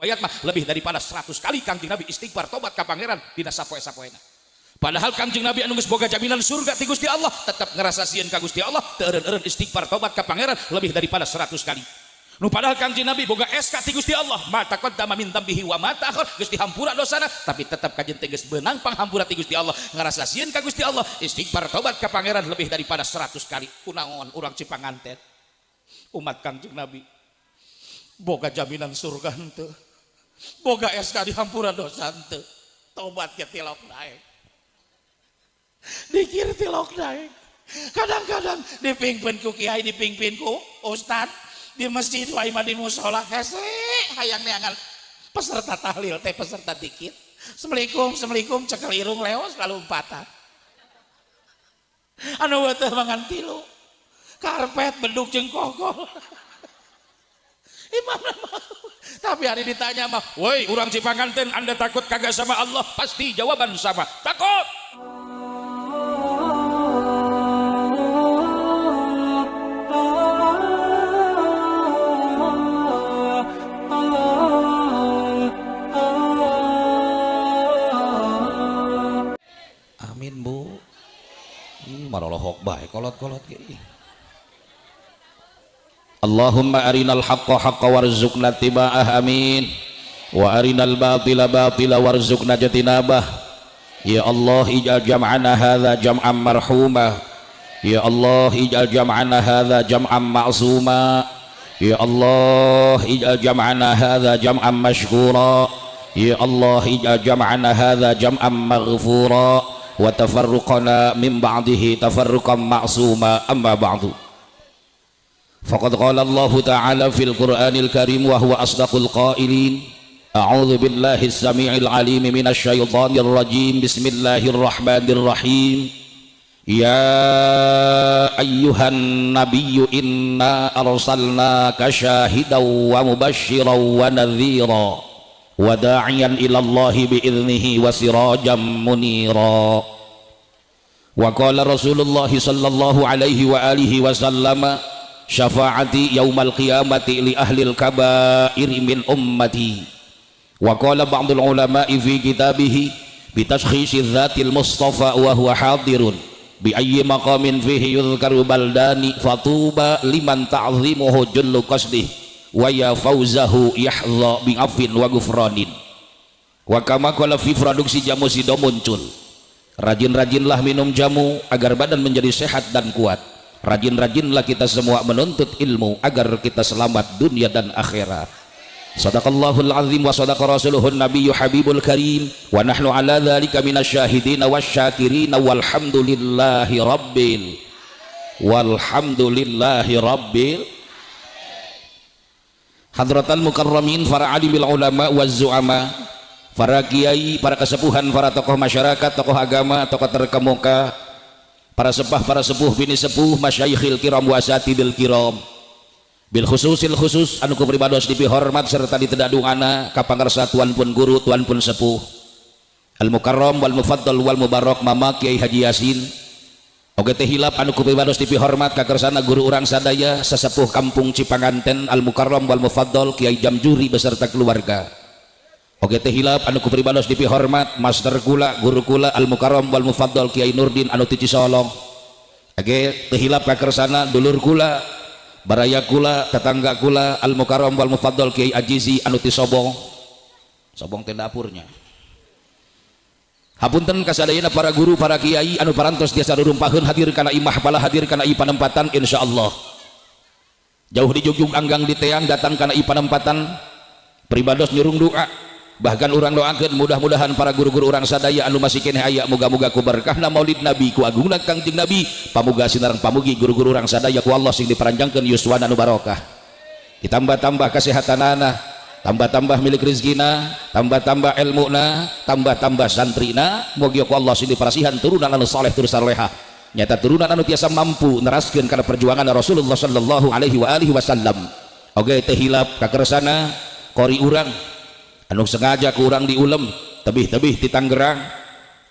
Riwayat mah lebih daripada 100 kali Kangjeng Nabi istighfar tobat ka Pangeran dina sapoe-sapoena. Padahal Kangjeng Nabi anu geus boga jaminan surga ti Gusti Allah tetap ngerasa sieun ka Gusti Allah, teu eureun-eureun istighfar tobat ka Pangeran lebih daripada 100 kali. Nu padahal Kangjeng Nabi boga SK ti Gusti Allah, ma taqaddama min dzambihi wa ma ta'akhkhar, geus dihampura dosana, tapi tetap kajen teh geus beunang panghampura ti Gusti Allah, ngerasa sieun ka Gusti Allah, istighfar tobat ka Pangeran lebih daripada 100 kali. Kunaon urang Cipanganten? Umat Kangjeng Nabi boga jaminan surga henteu, boga SK dihampura dosa henteu, tobat ke tilok naik, dikir tilok naik. Kadang-kadang dipingpin ku kiai, dipingpin ku ustad di masjid wae mah di musola hese hayang neangan peserta tahlil teh, peserta dikir. Assalamualaikum, assalamualaikum, cekel irung leos lalu empatan. Anu teh mangan tilu karpet beduk jeung kokol. Imam tapi hari ditanya mah, woi urang Cipanganten, Anda takut kagak sama Allah? Pasti jawaban sama, takut. Amin bu. Ih, marolohok bae kolot-kolot ge. Allahumma arinal haqqa haqqa warzuqna tiba'ah, amin, wa arinal batila batila warzuqna jatinabah. Ya Allah ij'al jam'ana hadza jam'an marhuma, ya Allah ij'al jam'ana hadza jam'an ma'suma, ya Allah ij'al jam'ana hadza jam'an mashkura, ya Allah ij'al jam'ana hadza jam'an maghfura wa tafarruqana min ba'dihi tafarruqan ma'suma. Amma ba'du. Faqad qala Allah Ta'ala fil Qur'anil Karim wa huwa asdaqul qailin. A'udzu billahi as-sami'il 'alim minasy syaithanir rajim. Bismillahirrahmanirrahim. Ya ayyuhan nabiyyu inna arsalnaka syahidan wa mubasysyiran wa nadhira wa da'iyan ila Allahi bi'idnihi wa sirajan munira. Wa qala Rasulullah sallallahu alaihi wa alihi wa sallama syafaati yaumal qiyamati li ahlil kabairi min ummati. Wa qala ba'dul ulama'i fi kitabihi bi tashkhisi dzatil mustafa wa huwa hadirun bi ayyi maqamin fihi yudhkaru baldani fatuba liman ta'zimuhu jullu qasdih wa ya fauzahu yahdha bi afin wa ghufranin. Wa kama qala fi produksi jamu sido muncul, rajin-rajinlah minum jamu agar badan menjadi sehat dan kuat. Rajin-rajinlah kita semua menuntut ilmu agar kita selamat dunia dan akhirat. Sadaqallahul azim wa sadaqa rasuluhun nabiyyu habibul karim wa nahnu ala dzalika minasyahidin wasyakirin walhamdulillahi rabbil walhamdulillahi rabbil. Hadratal mukarramin, para alimil ulama waz zu'ama, para kiai, para kesepuhan, para tokoh masyarakat, tokoh agama, tokoh terkemuka, para sepah, para sepuh, bini sepuh, masyayikhil kiram wasatidil kiram, bil khususil khusus anu ku pribados dipihormat serta ditedadungana ka pangarsa tuan pun guru, tuan pun sepuh, al mukarram wal mufaddal wal mubarak mama Kiai Haji Yasin. Oge teh hilap anu ku pribados dipihormat ka kersana guru urang sadaya sesepuh kampung Cipanganten al mukarram wal mufaddal Kiai Jamjuri beserta keluarga. Oge teh hilap anu ku pribados dipihormat master kula, guru kula al mukarram wal mufaddal Kiai Nurdin anu ti Cisolong. Oge teh hilap ka kersana dulur kula, baraya kula, tetangga kula al mukarram wal mufaddal Kiai Ajizi anu ti Sobong. Sobong teh dapurnya. Hapunten kasadayana para guru, para kiai anu parantos tiasa rurumpaheun hadir kana imah pala hadir kana ieu panempatan insyaallah. Jauh di jugjug anggang di teang datang kana ieu panempatan pribados nyurung doa. Bahkan urang doakeun mudah-mudahan para guru-guru urang sadaya anu masih keneh aya moga-moga ku berkahna maulid Nabi, ku agungna Kangjeng Nabi, pamuga sinareng pamugi guru-guru urang sadaya ku Allah sing diparanjangkeun yuswana anu barokah. Ditambah-tambah kesehatanana, tambah-tambah milik rezekina, tambah-tambah ilmuna, tambah-tambah santrina, mugi ku Allah sing diparasihan turunan anu saleh turun saleha. Nyata turunan anu tiasa mampu neraskeun kana perjuangan Rasulullah sallallahu alaihi wa alihi wasallam. Oge teh hilap ka kersana qori urang anu sengaja ku urang diulem tebih-tebih di Tangerang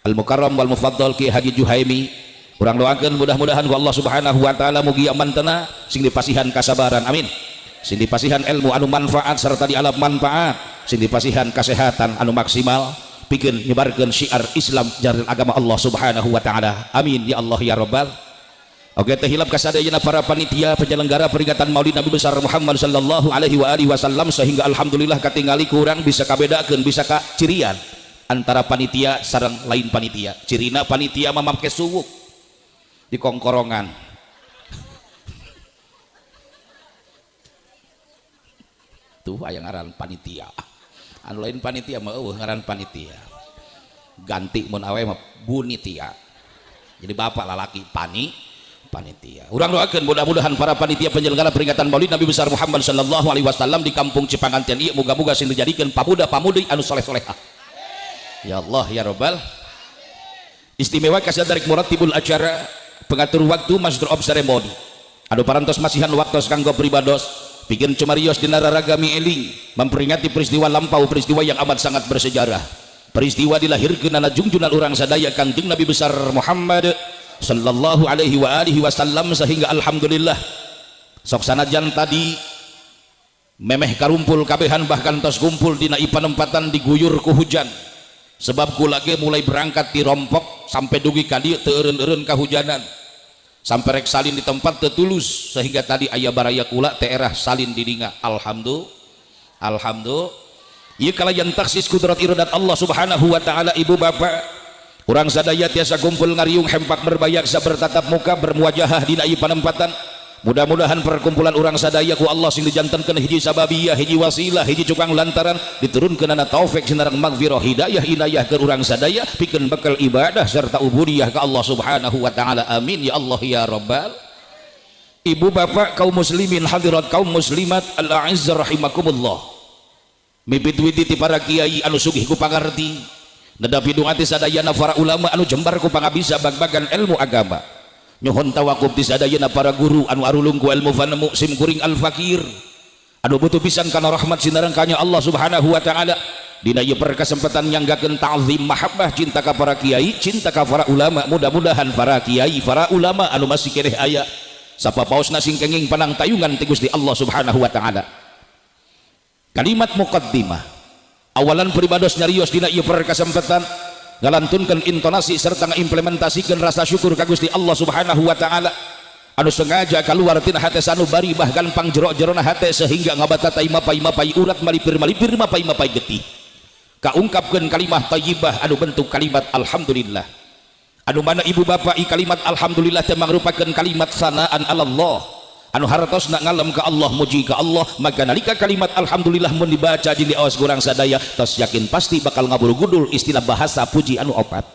al mukarram wal mufaddal Ki Haji Juhaimi. Urang doakeun mudah-mudahan ku Allah Subhanahu wa taala mugi amantena sing dipasihan kasabaran, amin, sing dipasihan ilmu anu manfaat serta dialap manfaat. Sing dipasihan kesehatan anu maksimal pikeun nyebarkeun syiar Islam jalan agama Allah Subhanahu wa taala. Amin ya Allah ya rabbal. Oke, teh hilap kasadayana para panitia penyelenggara peringatan Maulid Nabi besar Muhammad sallallahu alaihi wa alihi wasallam, sehingga alhamdulillah katingali kurang bisa kabedakeun, bisa ka cirian antara panitia sareng lain panitia. Cirina panitia mah make suwuk di kongkorongan. Tuh aya ngaran panitia. Anu lain panitia mah eueuh ngaran panitia. Ganti mun awe mah bunitia. Jadi bapak lalaki panitia. Urang doakeun mudah-mudahan para panitia penyelenggara peringatan Maulid Nabi besar Muhammad sallallahu alaihi wasallam di kampung Cipanganten ieu moga-moga sing dijadikeun pamuda-pamudi anu soleh-solehah. Ya Allah ya Rabbal. Istimewa kasadarik muratibul acara, pengatur waktu, master of ceremony. Anu parantos masihan waktos kanggo pribados pikeun cumarios dina raraga mieling memperingati peristiwa lampau, peristiwa yang amat sangat bersejarah. Peristiwa dilahirkeunana jungjunan urang sadaya Kangjeng Nabi besar Muhammad sallallahu alaihi wa alihi wasallam, sehingga alhamdulillah sok sanajan tadi memeh karumpul kabehan bahkan tos kumpul dina panempatan diguyur ku hujan, sebab kula ge mulai berangkat ti Rompok sampai dugi ka dieu teu eureun-eureun kahujanan, sampai rek salin di tempat teu tulus, sehingga tadi aya baraya kula teh erah salin di dinga. Alhamdulillah, alhamdulillah. Ieu kalayan taksis kudrat iradat Allah Subhanahu wa taala. Ibu bapak urang sadaya tiasa kumpul ngariung hempak berbayaksa bertatap muka bermuajahah dina ieu panempatan. Mudah-mudahan perkumpulan urang sadaya ku Allah sing dijantenkeun hiji sababiyah, hiji wasilah, hiji cukang lantaran diturunkeunana taufik sinareng magfirah, hidayah, inayah ke urang sadaya pikeun bekal ibadah serta ubudiyah ka Allah Subhanahu wa taala. Amin ya Allah ya rabbal. Ibu bapak kaum muslimin hadirat kaum muslimat al-a'izz rahimakumullah. Mipit-witi ti para kiai anu sugih ku pangarti, nedapi dungati sadayana para ulama anu jembar ku pangabisa bag-bagan ilmu agama. Nyuhun tawakub ti sadayana para guru anu arulung ku ilmu fanemu sim kuring al-fakir anu butuh pisan kana rahmat sinareng kanya Allah Subhanahu wa taala. Dina ieu perkesempatan nyanggakeun ta'zim mahabbah cinta ka para kiai, cinta ka para ulama. Mudah-mudahan para kiai, para ulama anu masih keneh aya sapapaosna sing kenging panang tayungan ti Gusti Allah Subhanahu wa taala. Kalimat muqaddimah awalan pribados nyarios dina ieu perkesempatan ngalantunkeun intonasi serta ngaimplementasikeun rasa syukur ka Gusti Allah Subhanahu wa taala anu sengaja kaluar tina hate sanubari bahkan pangjero-jerona hate sehingga ngabatatai mapai-mapai urat malipir-malipir mapai-mapai getih kaungkapkeun kalimah thayyibah anu bentuk kalimat alhamdulillah, anu mana ibu bapak i kalimat alhamdulillah teh mangrupakeun kalimat sanaan alallah anu hartosna ngalem ka Allah, muji ka Allah. Maka nalika kalimat alhamdulillah mun dibaca jeung diaos kurang sadaya tos yakin pasti bakal ngaburugudul istilah bahasa puji anu opat.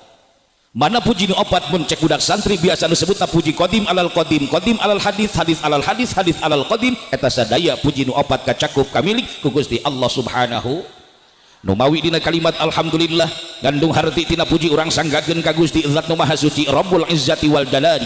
Mana puji nu opat mun cek budak santri biasa nu sebutna puji qadim alal qadim, qadim alal hadis, hadis alal hadis, hadis alal qadim, eta sadaya puji nu opat kacakup kamilik ku Gusti Allah Subhanahu. Numawi dina kalimat alhamdulillah gandung harti tina puji urang sanggakeun ka Gusti Zat nu Maha Suci Rabbul Izzati wal Jalali.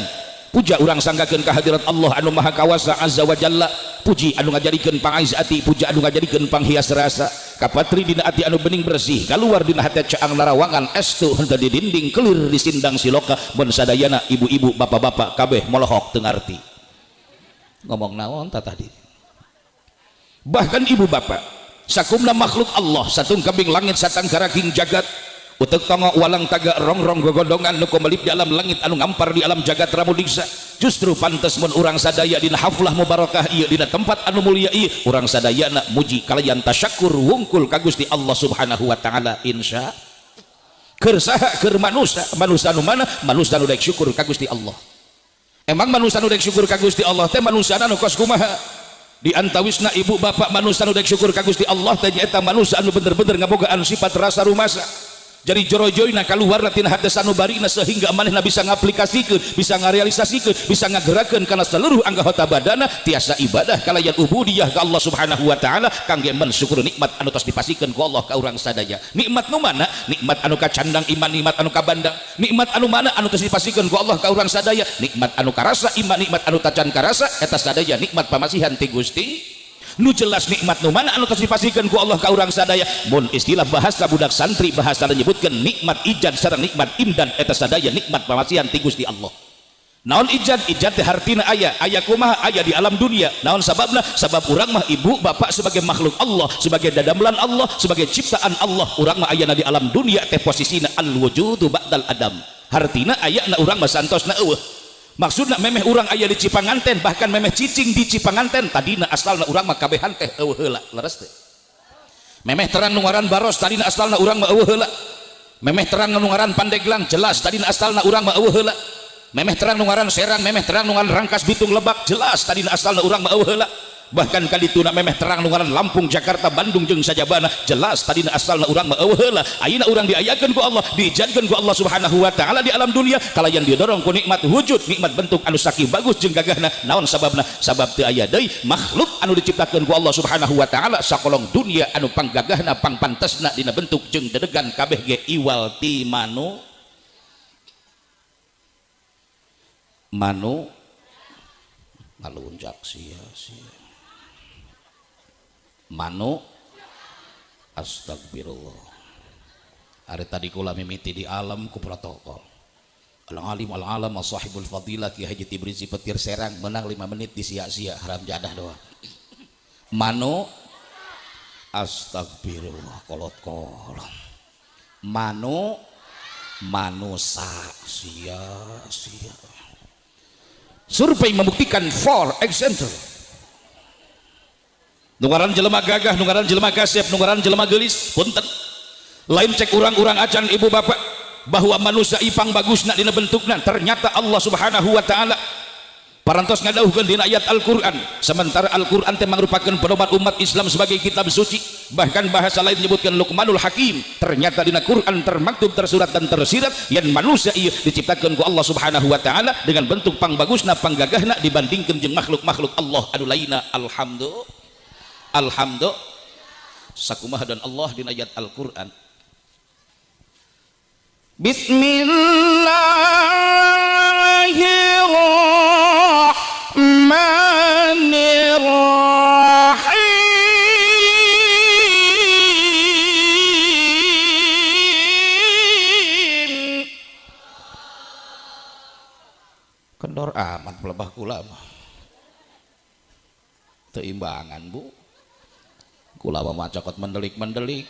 Puja urang sanggakeun ka hadirat Allah anu Maha Kawasa Azza wa Jalla. Puji anu ngajarikeun pangaiz ati, puja anu ngajarikeun panghias rasa. Kapatri dina ati anu bening bersih, kaluar dina hate caang larawangan estu henteu di dinding kelir di sindang siloka. Mun sadayana ibu-ibu bapak-bapak kabeh molohok teu ngarti ngomong naon tah tadi. Bahkan ibu bapak sakumna makhluk Allah satungkabing langit satangkaraking jagat, utek tongo walang taga rongrong gogodongan nu kumelip di alam langit anu ngampar di alam jagat ramudiksa. Justru pantes mun urang sadaya dina haflah mubarakah ieu dina tempat anu mulia ieu urang sadayana muji kalayan tasyakur wungkul ka Gusti Allah Subhanahu wa taala. Insya keur saha keur manusa, manusa nu mana? Manusa nu daek syukur ka Gusti Allah. Emang manusa nu daek syukur ka Gusti Allah teh manusa nu kos kumaha? Di antawisna ibu bapak manusa nu daek syukur ka Gusti Allah teh nyaeta manusa anu bener-bener ngabogaan sifat rasa rumasa. Jadi jorojoyna kaluarna tina hate sanubarina sehingga manehna bisa ngaplikasikeun, bisa ngarealisasikeun, bisa ngagerakeun kana seluruh anggota badana tiasa ibadah kalayan ubudiyah ka Allah Subhanahu wa taala kangge mensyukur nikmat anu tos dipasikeun ku Allah ka urang sadaya. Nikmat nu mana? Nikmat anu kacandang iman, nikmat anu kabandang. Nikmat anu mana anu tos dipasikeun ku Allah ka urang sadaya? Nikmat anu karasa iman, nikmat anu tacan karasa eta sadaya nikmat pamasihan ti Gusti. Nu jelas nikmat nu mana anu tos dipasikeun ku Allah ka urang sadaya? Mun istilah bahasa budak santri bahasa menyebutkeun nikmat ijad sareng nikmat imdad eta sadaya nikmat pamasihan ti Gusti Allah. Naon ijad? Ijad teh hartina aya, aya kumaha? Aya di alam dunia. Naon sababna? Sabab urang mah ibu bapak sebagai makhluk Allah, sebagai dadamelan Allah, sebagai ciptaan Allah. Urang mah ayana di alam dunia teh posisina al-wujudu ba'dal adam. Hartina ayana urang mah santosna eueuh. Maksudna memeh urang aya di Cipanganten, bahkan memeh cicing di Cipanganten, tadina asalna urang mah kabehan teh eueuh heula, leres teh. Memeh terang nu ngaran Baros, tadina asalna urang mah eueuh heula. Memeh terang nu ngaran Pandeglang, jelas tadina asalna urang mah eueuh heula. Memeh terang nu ngaran Serang, memeh terang nu ngaran Rangkas Bitung Lebak, jelas tadina asalna urang mah eueuh heula. Bahkan kadituna memeh terang nu ngaran Lampung, Jakarta, Bandung jeung sajabana, jelas tadina asalna urang mah eueuh heula. Ayeuna urang diayakeun ku Allah, dijadikeun ku Allah Subhanahu wa taala di alam dunia, kalayan didorong ku nikmat wujud, nikmat bentuk anu sakieu bagus jeung gagahna. Naon sababna? Sabab teu aya deui makhluk anu diciptakeun ku Allah Subhanahu wa taala sakolong dunia anu panggagahna, pangpantesna dina bentuk jeung dedegan kabeh ge iwal ti manu manu ngalunjak sia sia manu astagfirullah. Ari tadi kula mimiti di alam ku protokol al alim al alam sahibul fadilah Ki Haji Tibrizi Petir Serang menang 5 menit disia-sia haram jadah doa. Manu astagfirullah kolot-kolot manu manusa sia sia. Survei membuktikan for example nungaran jelema gagah, nungaran jelema kasep, nungaran jelema geulis, punten lain cek urang-urang acan ibu bapak bahwa manusia ipang bagusna dina bentukna, ternyata Allah Subhanahu wa taala parantos ngadauhkeun dina ayat Al-Qur'an. Sementara Al-Qur'an teh mangrupakeun pedoman umat Islam sebagai kitab suci, bahkan bahasa lain menyebutkan Luqmanul Hakim. Ternyata dina Qur'an termaktub, tersurat dan tersirat yang manusia ieu diciptakeun ku Allah Subhanahu wa taala dengan bentuk pangbagusna, panggagahna dibandingkeun jeung makhluk-makhluk Allah anu lainna. Alhamdulillah, alhamdulillah. Sakumaha dan Allah dina ayat Al-Qur'an. Bismillahirrahmanirrahim. Kendor amat pelebah kula mah. Teu imbangan bu. Kula mah cokot mendelik-mendelik.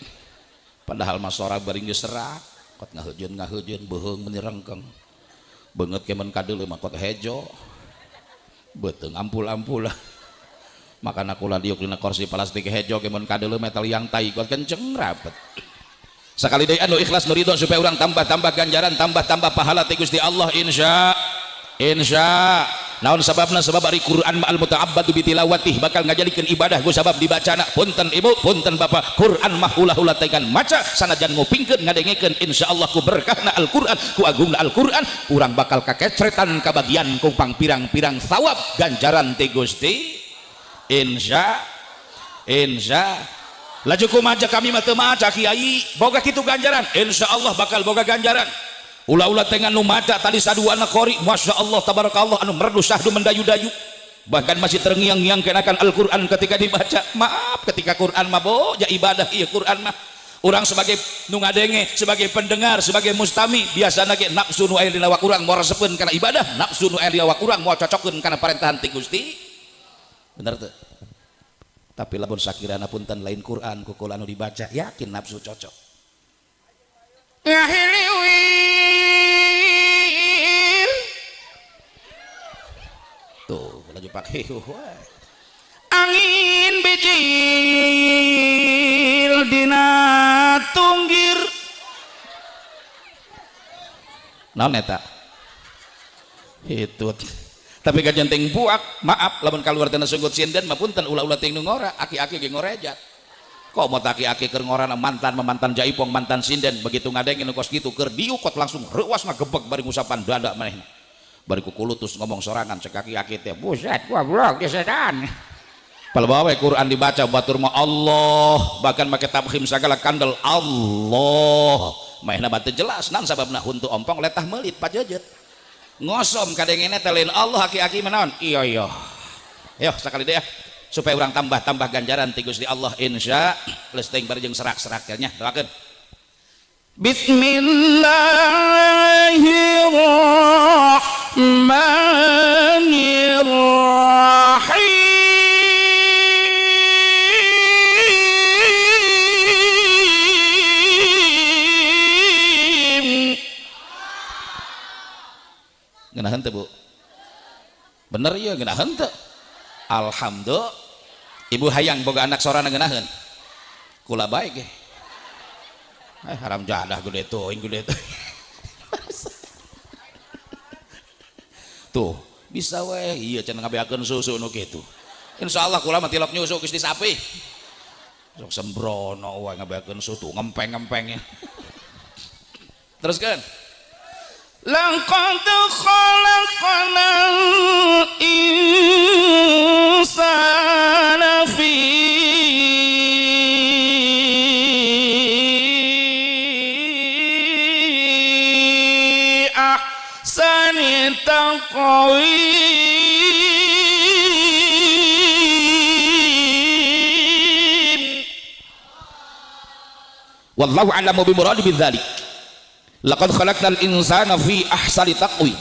Padahal mah sora bari geus serak. Kot ngahujeun-ngahujeun beuheung meuni rengkeng. Beungeut ke mun kadeuleu mah kot hejo. Beuteung ampul-ampul lah. Makana kula diuk dina kursi plastik hejo ke mun kadeuleu metal yang tai kot kenceng rapet. Sakali deui anu ikhlas nu ridho supaya urang tambah-tambah ganjaran, tambah-tambah pahala ti Gusti Allah insya insya. Naon sababna? Sabab ari Quran ma'al muta'abbadu bi tilawatih bakal ngajalikeun ibadah ku sabab dibacana. Punten ibu, punten bapak, Quran mah ulah-ulah tegan maca sanajan ngupingkeun ngadengekeun insyaallah ku berkahna Al-Qur'an, ku agungna Al-Qur'an urang bakal kakecretan kabagian ku pangpirang-pirang sawab ganjaran ti Gusti insya insya. Laju kumaha kami mah teu maca kiai boga kitu ganjaran, insyaallah bakal boga ganjaran. Ulah-ulah tengan nu maca tadi saduana qori, masya Allah tabarakallah anu merdu syahdu mendayu-dayu, bahkan masih terngiang-ngiang kenakan Al-Qur'an ketika dibaca. Maaf, ketika Qur'an mah bo ja ibadah ieu Qur'an mah. Urang sebagai nu ngadenge, sebagai pendengar, sebagai mustami biasana ge nafsu nu aya dina awak urang moal resepeun kana ibadah, nafsu nu aya dina awak urang moal cocokeun kana parentahan ti Gusti. Bener teu? Tapi lamun sakirana punten lain Qur'an ku kula anu dibaca, yakin nafsu cocok. Ngahiliwir. Tuh, laju pakai. Angin bijil dina tunggir. Naon eta? Hitut. Tapi kajenting buak, maaf lamun kaluar tina sunggut sinden mah punten ulah-ulah ting nu ngora, aki-aki ge ngorejat. Kok mau aki-aki keur ngorana mantan memantan jaipong mantan sinden begitu ngadengin nu kos kitu keur diukot langsung reuas ngagebeg bari ngusapan dada manehna. Bari kukulutus ngomong sorangan cek aki-aki teh, buset goblok dia setan. Palbawe Quran dibaca batur mah Allah, bahkan make tabhim sagala kandel Allah. Manehna batu jelas nan sababna huntu ompong letah meulit pajejet. Ngosom kadengene teh lain Allah aki-aki mah naon? Iya iya. Yo sakali deui supaya urang tambah-tambah ganjaran ti Gusti Allah insya geus teuing bari jeung serak-serak nya doakeun. Bismillahirrahmanirrahim. Bismillahirrahmanirrahim. Ngeunaheun teu, Bu? Bener ieu ngeunaheun teu? Alhamdulillah. Ibu hayang boga anak sorana ngeunaheun. Kula bae ge. Haram jadah gede teuing gede teuing. Tuh, bisa weh ieu cenah ngabeakeun susu nu kitu. Insyaallah kula mah tilok nyusu geus disapih. Sok sembrono wae ngabeakeun susu ngempeng-ngempeng. Teruskeun. Laqad khalaqnal insana fi ahsani taqwim. Wallahu a'lamu bi muradi bidzalik. Laqad khalaqnal insana fi ahsani taqwim.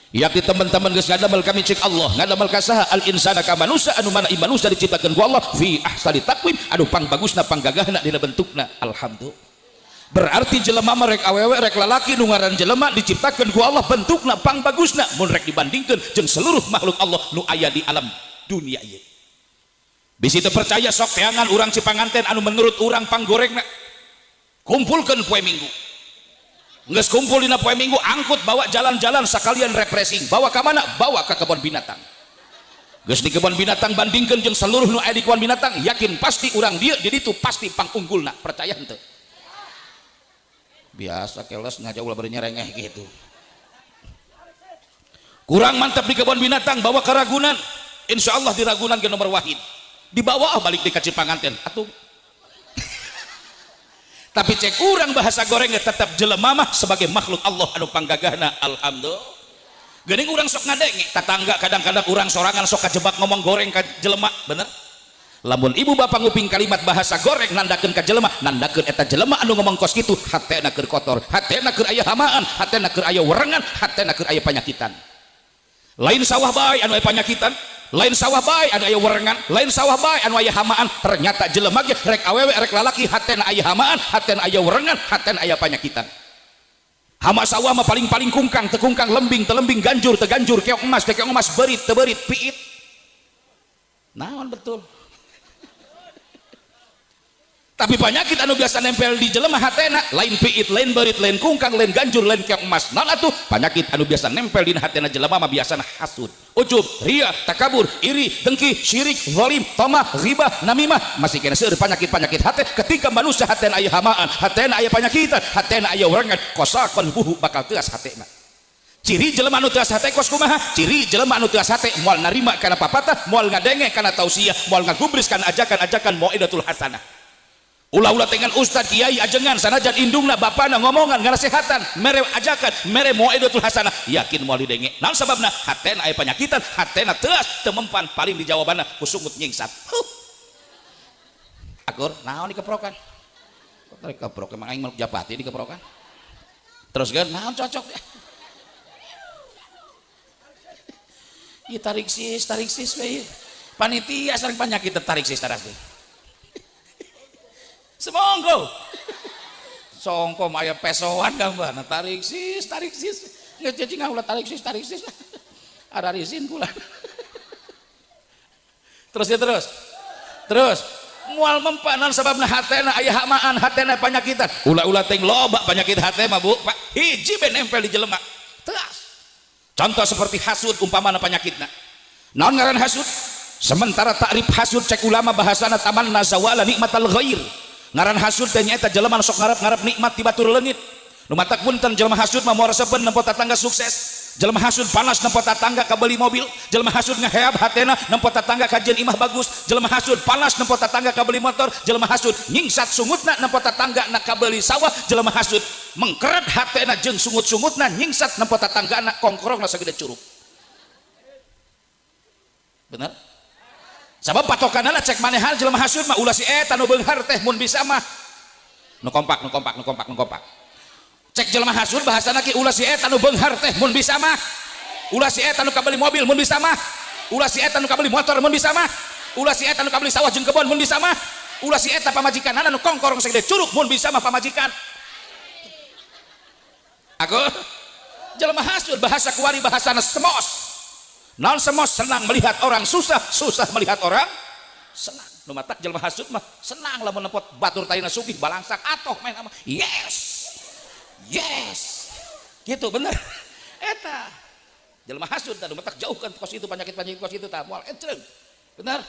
Yakni teman-teman geus ngadamel kami cek Allah, ngadamel ka saha al insana ka manusia anu mana manusia diciptakeun ku Allah fi ahsani taqwim, anu pangbagusna panggagahna dina bentukna. Alhamdulillah. Berarti jelema mah rek awewe rek lalaki nu ngaran jelema diciptakeun ku Allah bentukna pangbagusna mun rek dibandingkeun jeung seluruh makhluk Allah nu aya di alam dunia ieu. Bisi teu percaya sok teangan urang Cipanganten anu menurut urang panggorengna. Kumpulkeun poe Minggu. Geus kumpul dina poe Minggu, angkut bawa jalan-jalan sekalian refreshing. Bawa ka mana? Bawa ke kebun binatang. Geus di kebun binatang bandingkeun jeung seluruh nu aya di kebun binatang, yakin pasti urang dieu di ditu pasti pangunggulna. Percaya henteu? Biasa keles ngaja ulah bari nyerengeh gitu. Kurang mantap di kebun binatang, bawa ke Ragunan. Insyaallah di Ragunan ge nomor wahid. Dibawa balik di ka Cipanganten. Atuh. Tapi cek urang bahasa gorengnya tetap jelema mah sebagai makhluk Allah anu panggagahna. Alhamdulillah. Geuning urang sok ngadenge tatangga kadang-kadang urang sorangan sok kajebak ngomong goreng ka jelema, bener? Lamun ibu bapak nguping kalimat bahasa goreng nandakeun ka jelema, nandakeun eta jelema anu ngomong kos kitu hatena keur kotor, hatena keur aya hamaan, hatena keur aya werengan, hatena keur aya panyakitan. Lain sawah bae anu aya panyakitan, lain sawah bae anu aya werengan, lain sawah bae anu aya hamaan. Ternyata jelema ge rek awewe rek lalaki hatena aya hamaan, hatena aya werengan, hatena aya panyakitan. Hama sawah mah paling-paling kungkang, tekungkang, lembing, telembing, ganjur, teganjur, keok emas, keok emas, berit, teberit, piit. Naon betul. Tapi penyakit anu biasa nempel di jelema hatena lain piit, lain berit, lain kungkang, lain ganjur, lain keok emas. Naon atuh? Penyakit anu biasa nempel di hatena jelema mah biasana hasud, ujub, ria, takabur, iri, dengki, syirik, zalim, tamah, ghibah, namimah. Masih kena seueur penyakit-penyakit hate. Ketika manusia hatena aya hamaan, hatena aya penyakitan, hatena aya werengan, kosakon buhu bakal teas hatena. Ciri jelema anu teas hate kos kumaha? Ciri jelema anu teas hate moal narima kana papatah, moal ngadenge kana tausiah, moal ngagubris kana ajakan-ajakan mauidatul hasanah. Ulah-ulah dengan ustad kiai ajengan sanajan indungna bapana ngomongan ngarasehatan mere ajakan mere mauidatul hasanah yakin moal didenge. Naon sababna? Hatena aya panyakitan, hatena teas teu mempan paling di jawabanna ku sungut nyingsat. Huh. Akur naon dikeprokan? Tarik keprok emang aing meluk japati dikeprokan. Terus kan naon cocok ya. Ieu tarik sis we. Panitia sareng panyakit tarik sis taras teh. Semongko songko mah aya pesoan gambarna tarik sis geus cicing ulah tarik sis ada risin pula. Terus ya terus moal mempanan sababna hatena aya hamaan, hatena panyakitan. Ulah-ulah teh loba penyakit hate mah Bu Pak, hiji be nempel di jelema teas. Contoh seperti hasud umpamana penyakitna. Naon ngaran hasud? Sementara takrif hasud cek ulama bahasana tamanna zawala nikmatal ghair. Ngaran hasud teh nyaeta jelema nu sok ngarep-ngarep nikmat ti batur leungit. Nu matak punten jelema hasud mah moal resepeun nempo tatangga sukses. Jelema hasud panas nempo tatangga kabeli mobil. Jelema hasud ngaheab hatena nempo tatangga kajian imah bagus. Jelema hasud panas nempo tatangga kabeli motor. Jelema hasud nyingsat sungutna nempo tatangga na kabeli sawah. Jelema hasud mengkeret hatena jeung sungut-sungutna nyingsat nempo tatanggana kongkrongna sagede curug. Bener? Sabab patokanana cek manehan jelema hasud mah ulah si eta nu beunghar teh mun bisa mah. Nu kompak, nu kompak, nu kompak, nu kompak. Cek jelema hasud bahasana ki ulah si eta nu beunghar teh mun bisa mah. Ulah si eta nu kabeli mobil mun bisa mah. Ulah si eta nu kabeli motor mun bisa mah. Ulah si eta nu kabeli sawah jeung kebon mun bisa mah. Ulah si eta pamajikanana nu kongkorong sagede curug mun bisa mah pamajikan. Aku jelema hasud bahasa kuari bahasana semos. Naon semos? Senang melihat orang susah, susah melihat orang senang. Nu matak jelema hasud mah senang lamun nepot batur taina sugih balangsak atoh main ama. Yes. Yes. Gitu bener. Eta jelema hasud tah nu matak jauhkan kos itu penyakit-penyakit kos itu tah moal encreung. Bener.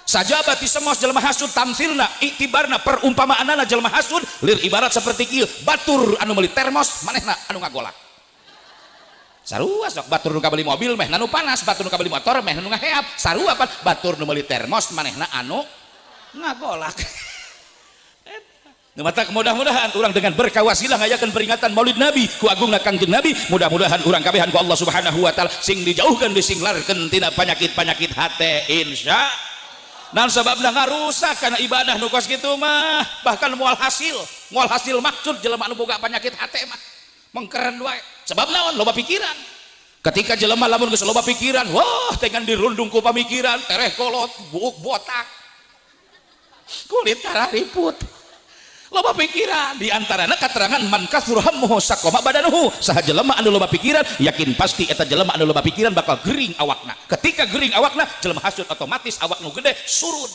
Sajabati semos jelema hasud tamsilna iktibarna perumpamaanana jelema hasud lir ibarat seperti kieu batur anu meuli termos manehna anu ngagolak. Sarua sok batur nu kabeli mobil meh nu panas, batur nu kabeli motor meh nu ngaheap. Sarua pan batur nu meuli termos manehna anu ngagolak. Nu matak mudah-mudahan urang dengan berkah wasilah ngayakeun peringatan Maulid Nabi ku agungna Kangjeng Nabi, mudah-mudahan urang kabehan ku Allah Subhanahu wa taala sing dijauhkeun disinglarkeun tina penyakit-penyakit hate insya. Naon sababna ngarusak kana ibadah nu kos kitu mah, bahkan moal hasil maksud jelema anu boga penyakit hate mah mengkeren wae. Sebab naon? Loba pikiran. Ketika jelema lamun geus loba pikiran, wah dengan dirundung ku pamikiran, tereh kolot, buuk botak, kulit karariput. Loba pikiran, di antarana katerangan man kasur hammuhu saqama badanuhu. Saha jelema anu loba pikiran, yakin pasti eta jelema anu loba pikiran bakal gering awakna. Ketika gering awakna, jelema hasud otomatis awak nu gede surun.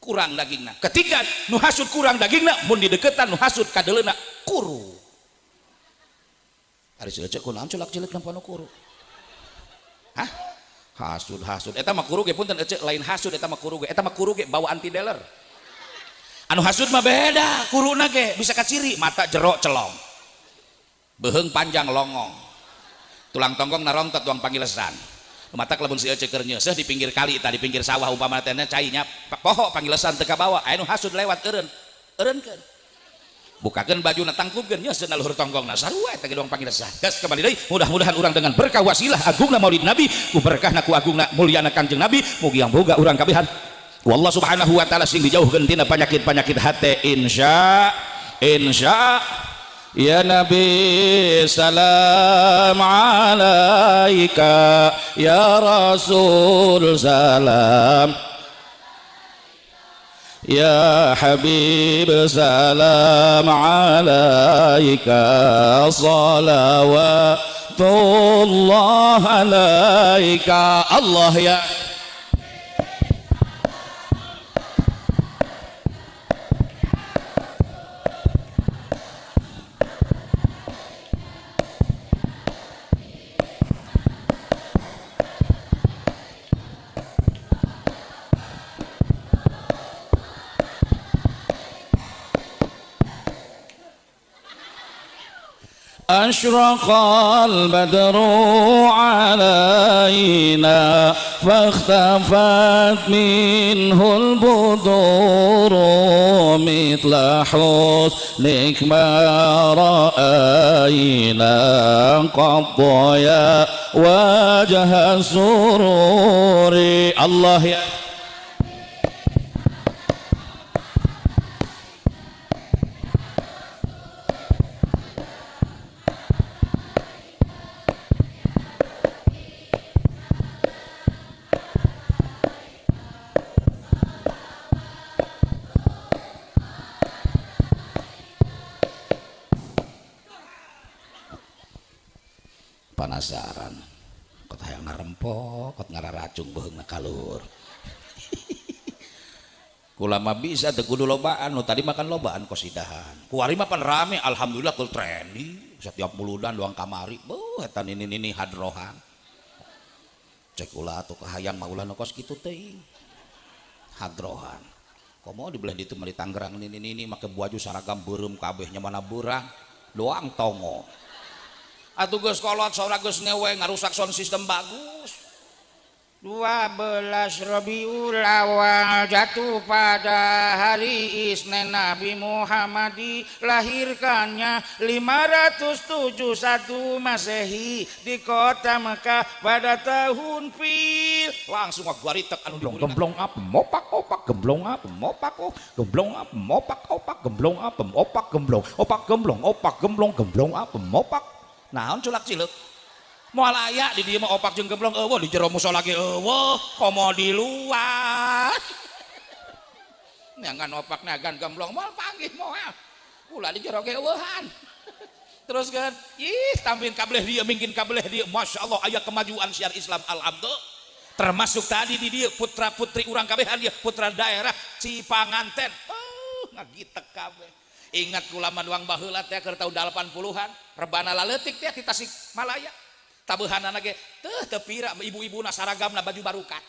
Kurang dagingna. Ketika nu hasud kurang dagingna, mun dideketan nu hasud kadeleuna kuru. Ari cilecek kunaon culak cilik nampa nu kuru. Hah? Hasud hasud. Eta mah kuru ge punten ecek lain hasud eta mah kuru ge. Eta mah kuru ge bawaan ti dealer. Anu hasud mah beda, kuruna ge bisa kaciri, mata jerok celong. Beuheung panjang longong. Tulang tonggong narongtot tuang pangilesan. Mata lamun si ecek keur nyeuseuh di pinggir kali tah di pinggir sawah umpamana teh cainya poho pangilesan teu kabawa. Aya nu hasud lewat eureun. Eureunkeun. Bukakeun bajuna tangkupkeun nyeuseuh na luhur tonggongna sarua eta ge doang pangilesan. Geus kembali deui, mudah-mudahan urang dengan berkah wasilah agungna Maulid Nabi, ku berkahna ku agungna mulyana Kangjeng Nabi, mugi yang boga urang kabehan wallah subhanahu wa ta'ala sing dijauhkeun tina penyakit-penyakit hate insya insya. Ya Nabi salam alaika, ya Rasul salam, ya Habib salam alaika, salawatullah alaika. Allah ya أشرق البدر علينا فاختفت منه البدور مثل حسنك ما رأينا قط يا وجه السرور. الله يا penasaran kot hayang ngarempok kot ngararacung beuheungna kalur. Kula mah bisa teu kudu lobaan nu tadi makan lobaan kosidahan kuari mah pan rame alhamdulillah kul trendy setiap muludan doang kamari beuh eta nini-nini hadrohan cek ulah atuh kahayang mah ulah nu kos kitu teuing hadrohan komo dibelah ditu mah di Tangerang nini-nini make baju saragam beureum kabehnya mana beurang doang tongo. Atuh geus kolot saurang geus ngewe ngarusak sound system bagus. 12 Rabiul Awal jatuh pada hari Isnin, Nabi Muhammad dilahirkannya 571 Masehi di kota Mekah pada tahun Fil. Langsung garitek anu gemblong up mopak opak gemblong up mopak op gemblong up mopak opak gemblong up opak gemblong opak gemblong opak gemblong gemblong up mopak. Naon culak cileuk? Moal aya di dieu mah opak jeung gemblong eueuh di jero musola ge eueuh, komo di luar. Neangan opak neangan gemblong moal panggih moal. Ulah di jero ge eueuhan. Terus kan, ih tampil kabeleh dieu mingkin kabeleh dieu, Masya Allah aya kemajuan syiar Islam alhamdulillah. Termasuk tadi di dieu putra-putri urang kabehan dieu, putra daerah Cipanganten. Oh, ngagitek kabeh. Ingat kula mah nuang baheula teh keur tahun 80-an, rebana laleutik teh di Tasikmalaya. Tabehanana ge teu teu pira ibu-ibuna saragamna baju barukat.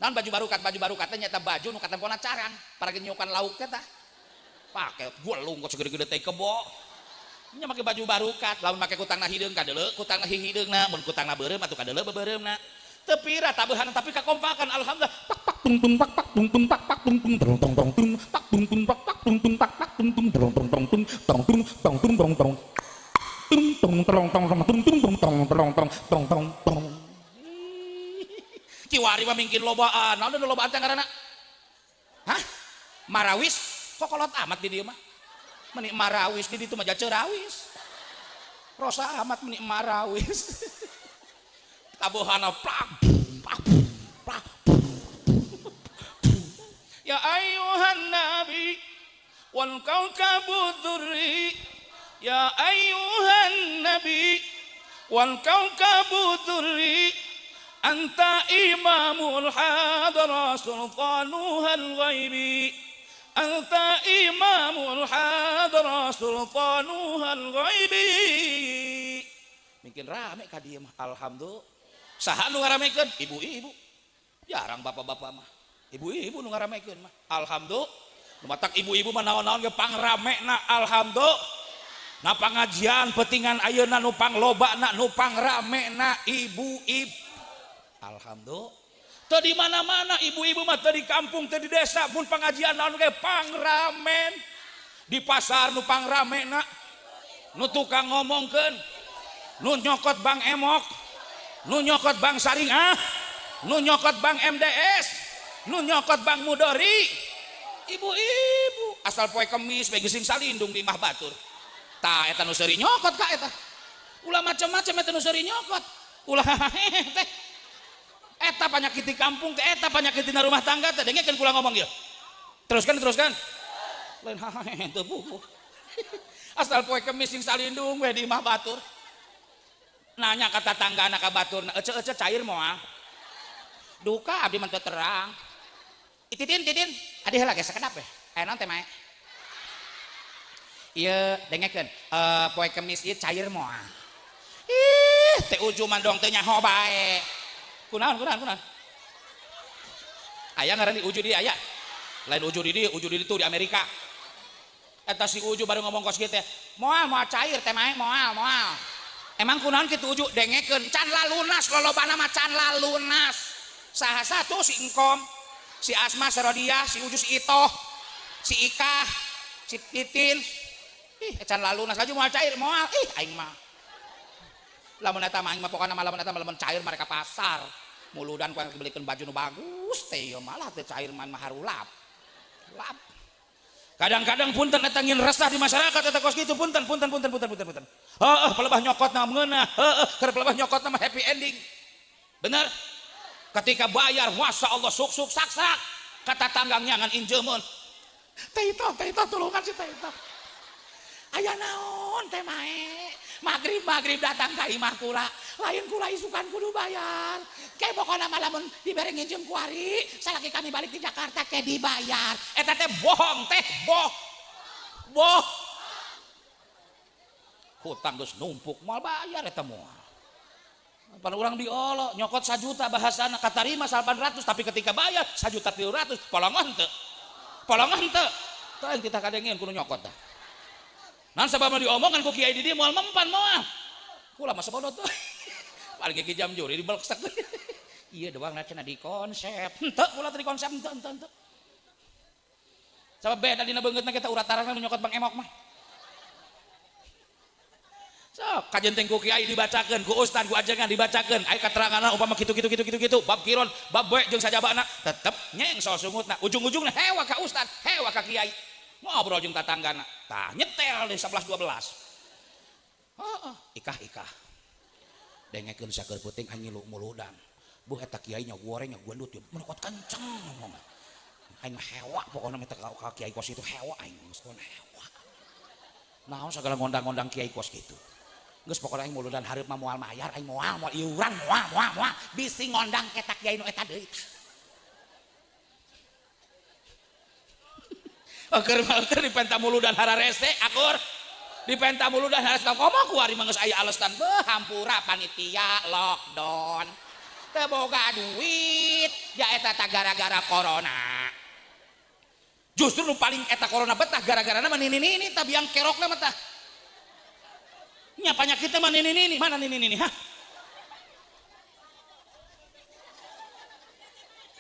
Naon baju barukat? Baju barukat teh nyaeta baju nu katempona carang, paragi nyukan lauk teh tah. Pake gulung kok segede-gede teh kebo. Nya make baju barukat, lamun make kutangna hideung kadeuleu, kutangna hihideungna, mun kutangna beureum atuh kadeuleu beureumna. Teu pira tabehan tapi kakompakan alhamdulillah. Pak pak tung tung pak pak tung tung pak pak tung tung tong tong tong tung pak tung tung pak pak tung tung pak pak tung tung tong tong tong tung tong tung tong tung tong tong tung tung tong tong tong tung tung tong tong tong tong tong tong tong. Kiwari mah mingkin lobaan, naon nu lobaan teh ngaranna? Hah? Marawis? Kok kolot amat di dieu mah? Meni marawis di ditu mah cerawis. Rosa amat meni marawis. Tabuhana plak plak plak. Ya ayyuhan nabi wal kawkabu dzurri. Ya ayyuhan nabi wal kawkabu dzurri. Anta imamul hadra sultanuhal ghaibi. Anta imamul hadra sultanuhal ghaibi. Mungkin rame ka dieu mah alhamdulillah. Saha nu ngaramekeun? Ibu-ibu. Jarang bapak-bapak mah. Ibu-ibu nu ngaramekeun mah. Alhamdulillah. Nu matak ibu-ibu mah naon-naon ge pangramena alhamdulillah. Na pangajian petingan ayeuna nu panglobana nu pangramena ibu-ibu. Alhamdulillah. Teu di mana-mana ibu-ibu mah teu di kampung teu di desa mun pangajian naon ge pangramen. Di pasar nu pangramena, nu tukang ngomongkeun, nu nyokot Bang Emok, nu nyokot Bang Saringah, nu nyokot Bang MDS, nu nyokot Bang Mudori. Ibu-ibu asal poe Kemis we geus salindung di imah batur. Tah eta nu seuri nyokot ka eta. Ulah macam-macam eta nu seuri nyokot. Ulah teh. Eta penyakit di kampung teh, eta penyakit dina rumah tangga teh, dengekeun kula ngomong ieu. Teruskan, teruskan. Lain hahehe teu buku. Asal poe Kemis sing salindung we di imah batur. Nanya ka tatanggana ka baturna, ece-ece cair moal. Duka abdi mah teu terang. Titin titin, adi heula ge sakedap we. Aya naon teh mae? Ieu dengekeun, poe Kemis ieu cair moal. Ih, teh uju mandong teu nyaho bae. Kunaon kunaon kunaon. Aya ngaran di Uju di aya. Lain Uju di dieu, Uju di ditu di Amerika. Eta si Uju baru ngomong kos kieu teh, moal moal cair teh mae moal moal. Emang kunaon kitu Uju dengekeun can lalunas lolobana mah can lalunas. Saha satu si Engkom, si Asma, si Rodiah, si Uju, si Itoh, si Ikah, si Titin. Ih, can lalunas laju moal cair moal. Ih, aing mah. Lamun eta mah aing mah pokona mah lamun eta mah lamun cair mereka pasar. Muludan ku belikan baju nu bagus teh malah teh cair mah harulap. Lap. Kadang-kadang punten eta ngin resah di masyarakat eta kos kitu punten punten punten punten punten punten. Heuh pelebah nyokotna meunah, heuh keur pelebah nyokotna mah happy ending. Bener? Ketika bayar masya Allah suk-suk sak-sak kata tanggang nyangan injeumeun. Teh itu tulungan si teh itu. Aya naon teh mae? Magrib-magrib datang ka imah kula, lain kula isukan kudu bayar. Ke pokona mah lamun dibere nginjem kuari, salaki kami balik di Jakarta ke dibayar. Eta teh bohong teh, boh. Boh. Hutang geus numpuk moal bayar eta moal. Pan urang diolok nyokot 1 juta bahasana katarima 800 tapi ketika bayar 1.300.000 polongan teu. Polongan teu. Teu kita kadengeun kudu nyokot tah. Nan sabab diomongan ku kiai di dieu moal mempan moal. Kula mah sabodo teu. Paling ge jam juri dibeleksak. Ieu doang cenah di konsep. Henteu kula teh di konsep henteu henteu henteu. Sabab beda dina beungeutna kita urat tarangna nu nyokot Bang Emok mah. Sok kajenting ku kiai dibacakeun, ku ustad ku ajengan dibacakeun, aya kateranganna upama kitu kitu kitu kitu kitu, bab kiron, bab boe jeung sajabana tetep nyengsol sungutna. Ujung-ujungna hewa ka ustad, hewa ka kiai. Ngobrol jeung tatanggana, tah nyetel di 11 12. Heeh, ikah ikah. Dengekeun saker peuting aing ngilu muludan. Buh eta kiai nya goreng nya gendut menokot kenceng ngomong. Aing hewa pokona mah ka kiai kos itu hewa aing geus hewa. Naon sagala ngondang-ngondang kiai kos kitu. Geus pokona aing muludan hareup mah moal mayar aing moal moal iuran moal moal moal bisi ngondang ketak kiai nu eta deui. Eueur mah eueur dipenta muludan hararese akur. Dipenta muludan hararese komo kuari mah geus aya alasan beuh hampura panitia lockdown. Teu boga duit ya eta ta gara-gara corona. Justru nu paling eta corona betah gara-garana mah nini-nini tah biang kerokna mah tah. Nya panyakitna mah nini-nini, mana nini-nini hah?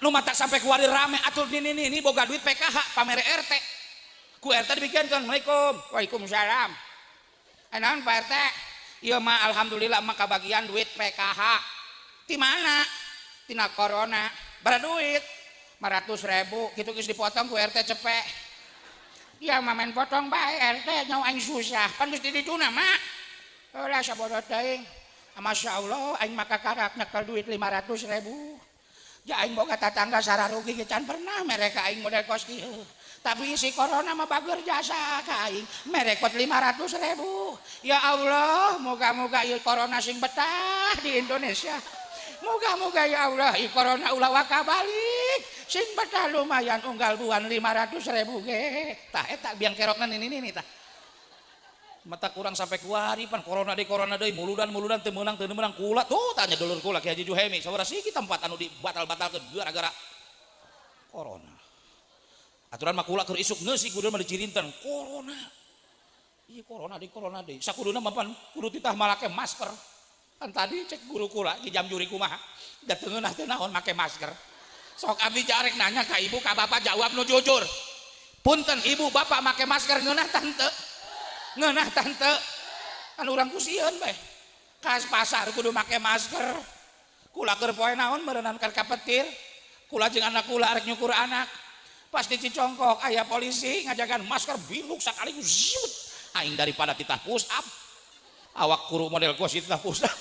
Nu matak sampai kuari rame atuh nini-nini boga duit PKH pamere RT. Ku RT dibikinkeun, Assalamualaikum. Waalaikumsalam. Naon Pak RT? Ieu mah alhamdulillah mah kabagian duit PKH. Di mana? Tina corona. Bara duit 500.000 kitu geus dipotong ku RT cepek. Ya mah main potong bae RT nyawa aing susah. Pan geus di dituna mah. Ulah sabodo teuing. Masyaallah aing mah kakarak nyekel duit 500.000. Ja aing boga tatangga sararugi ge can pernah mereka aing model kos kieu. Tapi si corona mah bager jasa ka aing merekot 500.000. Ya Allah, moga-moga ieu corona sing betah di Indonesia. Moga-moga ya Allah ieu corona ulah waka balik. Sing betah lumayan unggal buan 500.000 ge. Tah eta biang kerokna nini-nini tah. Mata kurang sampai kuari pan corona deui muludan-muludan teu meunang kula tuh tanya dulur kula Ki Haji Juhemi sabaraha siki tempat anu dibatal-batalkeun gara-gara corona. Aturan mah kula keur isuk ngeusi kudu mah dicirinten corona. Ieu corona deui sakuduna mah pan kudu titah malake masker. Kan tadi cek guru kula di jam juri kumaha da teu ngeunah teu naon make masker. Sok abdi jarek nanya ka ibu ka bapak jawab nu jujur. Punten ibu bapak make masker ngeunah tante? Ngeunah tante? Kan urang kusieun bae. Kas pasar kudu make masker. Kula keur poe naon meureunnan keur kapetir. Kula jeung anak kula arek nyukur anak. Pas di Cicongkok aya polisi ngajagan masker biluk sakali ziut. Aing daripada titah push up. Awak kuru model gua titah push up.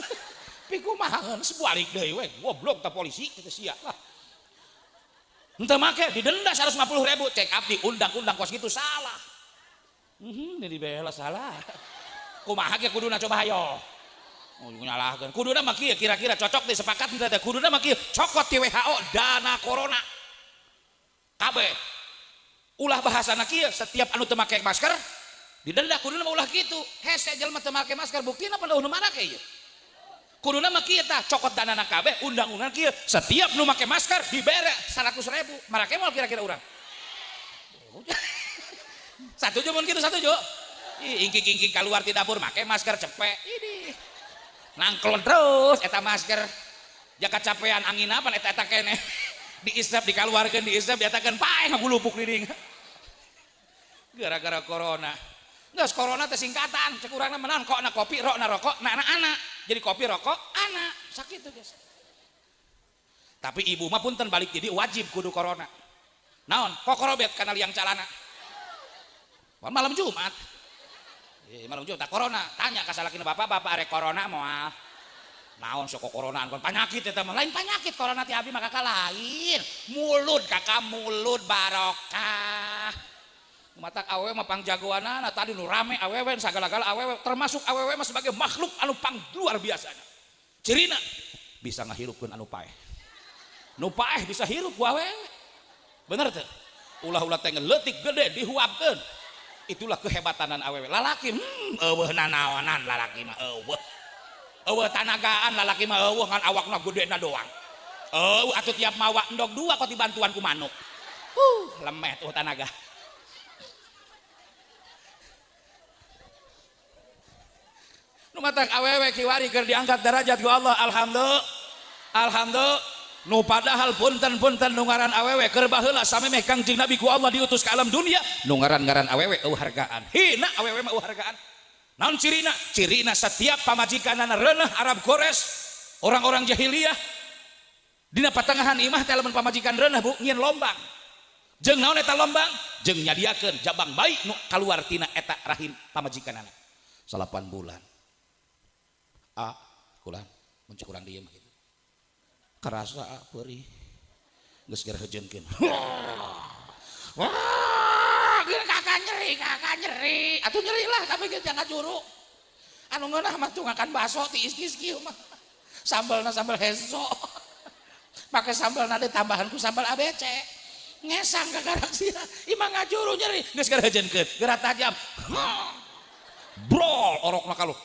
Pikumahaeun sebalik deui we goblok ta polisi kitu sia lah. Henteu make didenda 150.000 cek abdi undang-undang kos kitu salah. Ini dibela salah. Kumaha ge kuduna coba hayo. Oh nyalahkeun. Kuduna mah kieu kira-kira cocok teh sepakat henteu teh kuduna mah kieu cokot ti WHO dana corona. Kabeh. Ulah bahasana kieu setiap anu teu make masker didenda kuduna mah ulah kitu. Hese jelema teu make masker buktina pan eueuh nu marake ieu. Kuduna mah kieu tah cokot danana kabeh undang-undang kieu setiap nu make masker dibere 100.000. Marake moal kira-kira urang. Satuju mun kitu satuju. Ih ingking-ingking keluar ti dapur make masker cepek. Ini nangklon terus eta masker. Ja kacapean angin apa eta-eta keneh. Diisep dikaluarkeun diisep diatakeun paeh ngagulupuk di dieu. Gara-gara corona. Geus corona teh singkatan cek urangna mah naon kok na kopi rok na rokok na anak. Jadi kopi rokok anak sakitu guys. Tapi ibu mah punten balik jadi wajib kudu corona. Naon kokorobet kana liang calana. Malam Jumat. Malam Jumat corona, tanya ka salakina bapak, bapak arek corona moal. Naon sok koronaan kon panyakit eta mah lain panyakit corona ti abdi mah kakak lain. Mulut kakak mulut barokah. Matak awewe mah pangjagoanana tadi nu rame awewe sagala-gala awewe termasuk awewe mah sebagai makhluk anu pang luar biasana. Cirina bisa ngahirupkeun anu paeh. Nu paeh bisa hirup ku awewe. Bener teu? Ulah-ulah teh leutik gede dihuapkeun. Itulah kehebatanan awewe. Lalaki eueuh nanaonan lalaki mah eueuh. Eueuh tanagaan lalaki mah eueuh ngan awakna gedena doang. Eueuh atuh tiap mawa endog dua kok dibantuan ku manuk. Lemeh tuh tanaga. Nu matak awewe kiwari keur diangkat derajat ku Allah alhamdulillah. Alhamdulillah. Nu padahal punten-punten nu ngaran awewe keur baheula samemeh Kangjeng Nabi ku Allah diutus ke alam dunia nu ngaran-ngaran awewe eueuh hargaan. Hina awewe mah eueuh hargaan. Naon cirina? Cirina setiap pamajikanana reuneuh Arab Quraisy, orang-orang jahiliyah dina patengahan imah teh lamun pamajikan reuneuh bu nyieun lombang. Jeung naon eta lombang? Jeung nyadiakeun jabang bayi nu kaluar tina eta rahim pamajikanana. 8 bulan. A kulan, B Mun cek urang dieu mah kitu. Karasa peurih. Geus geura heujeunkeun. Wah, geura kakak nyeri. Atuh nyeri lah tapi geus jangan juru. Anu ngeunah mah tungakan baso tiis-tiis kieu mah. Sambalna sambal heso. Pakai sambal nade tambahan ku sambal ABC. Ngesang kakarak sia. Imah ngajuru nyeri geus geura heujeunkeun. Geura tajam. Brol orokna kalu.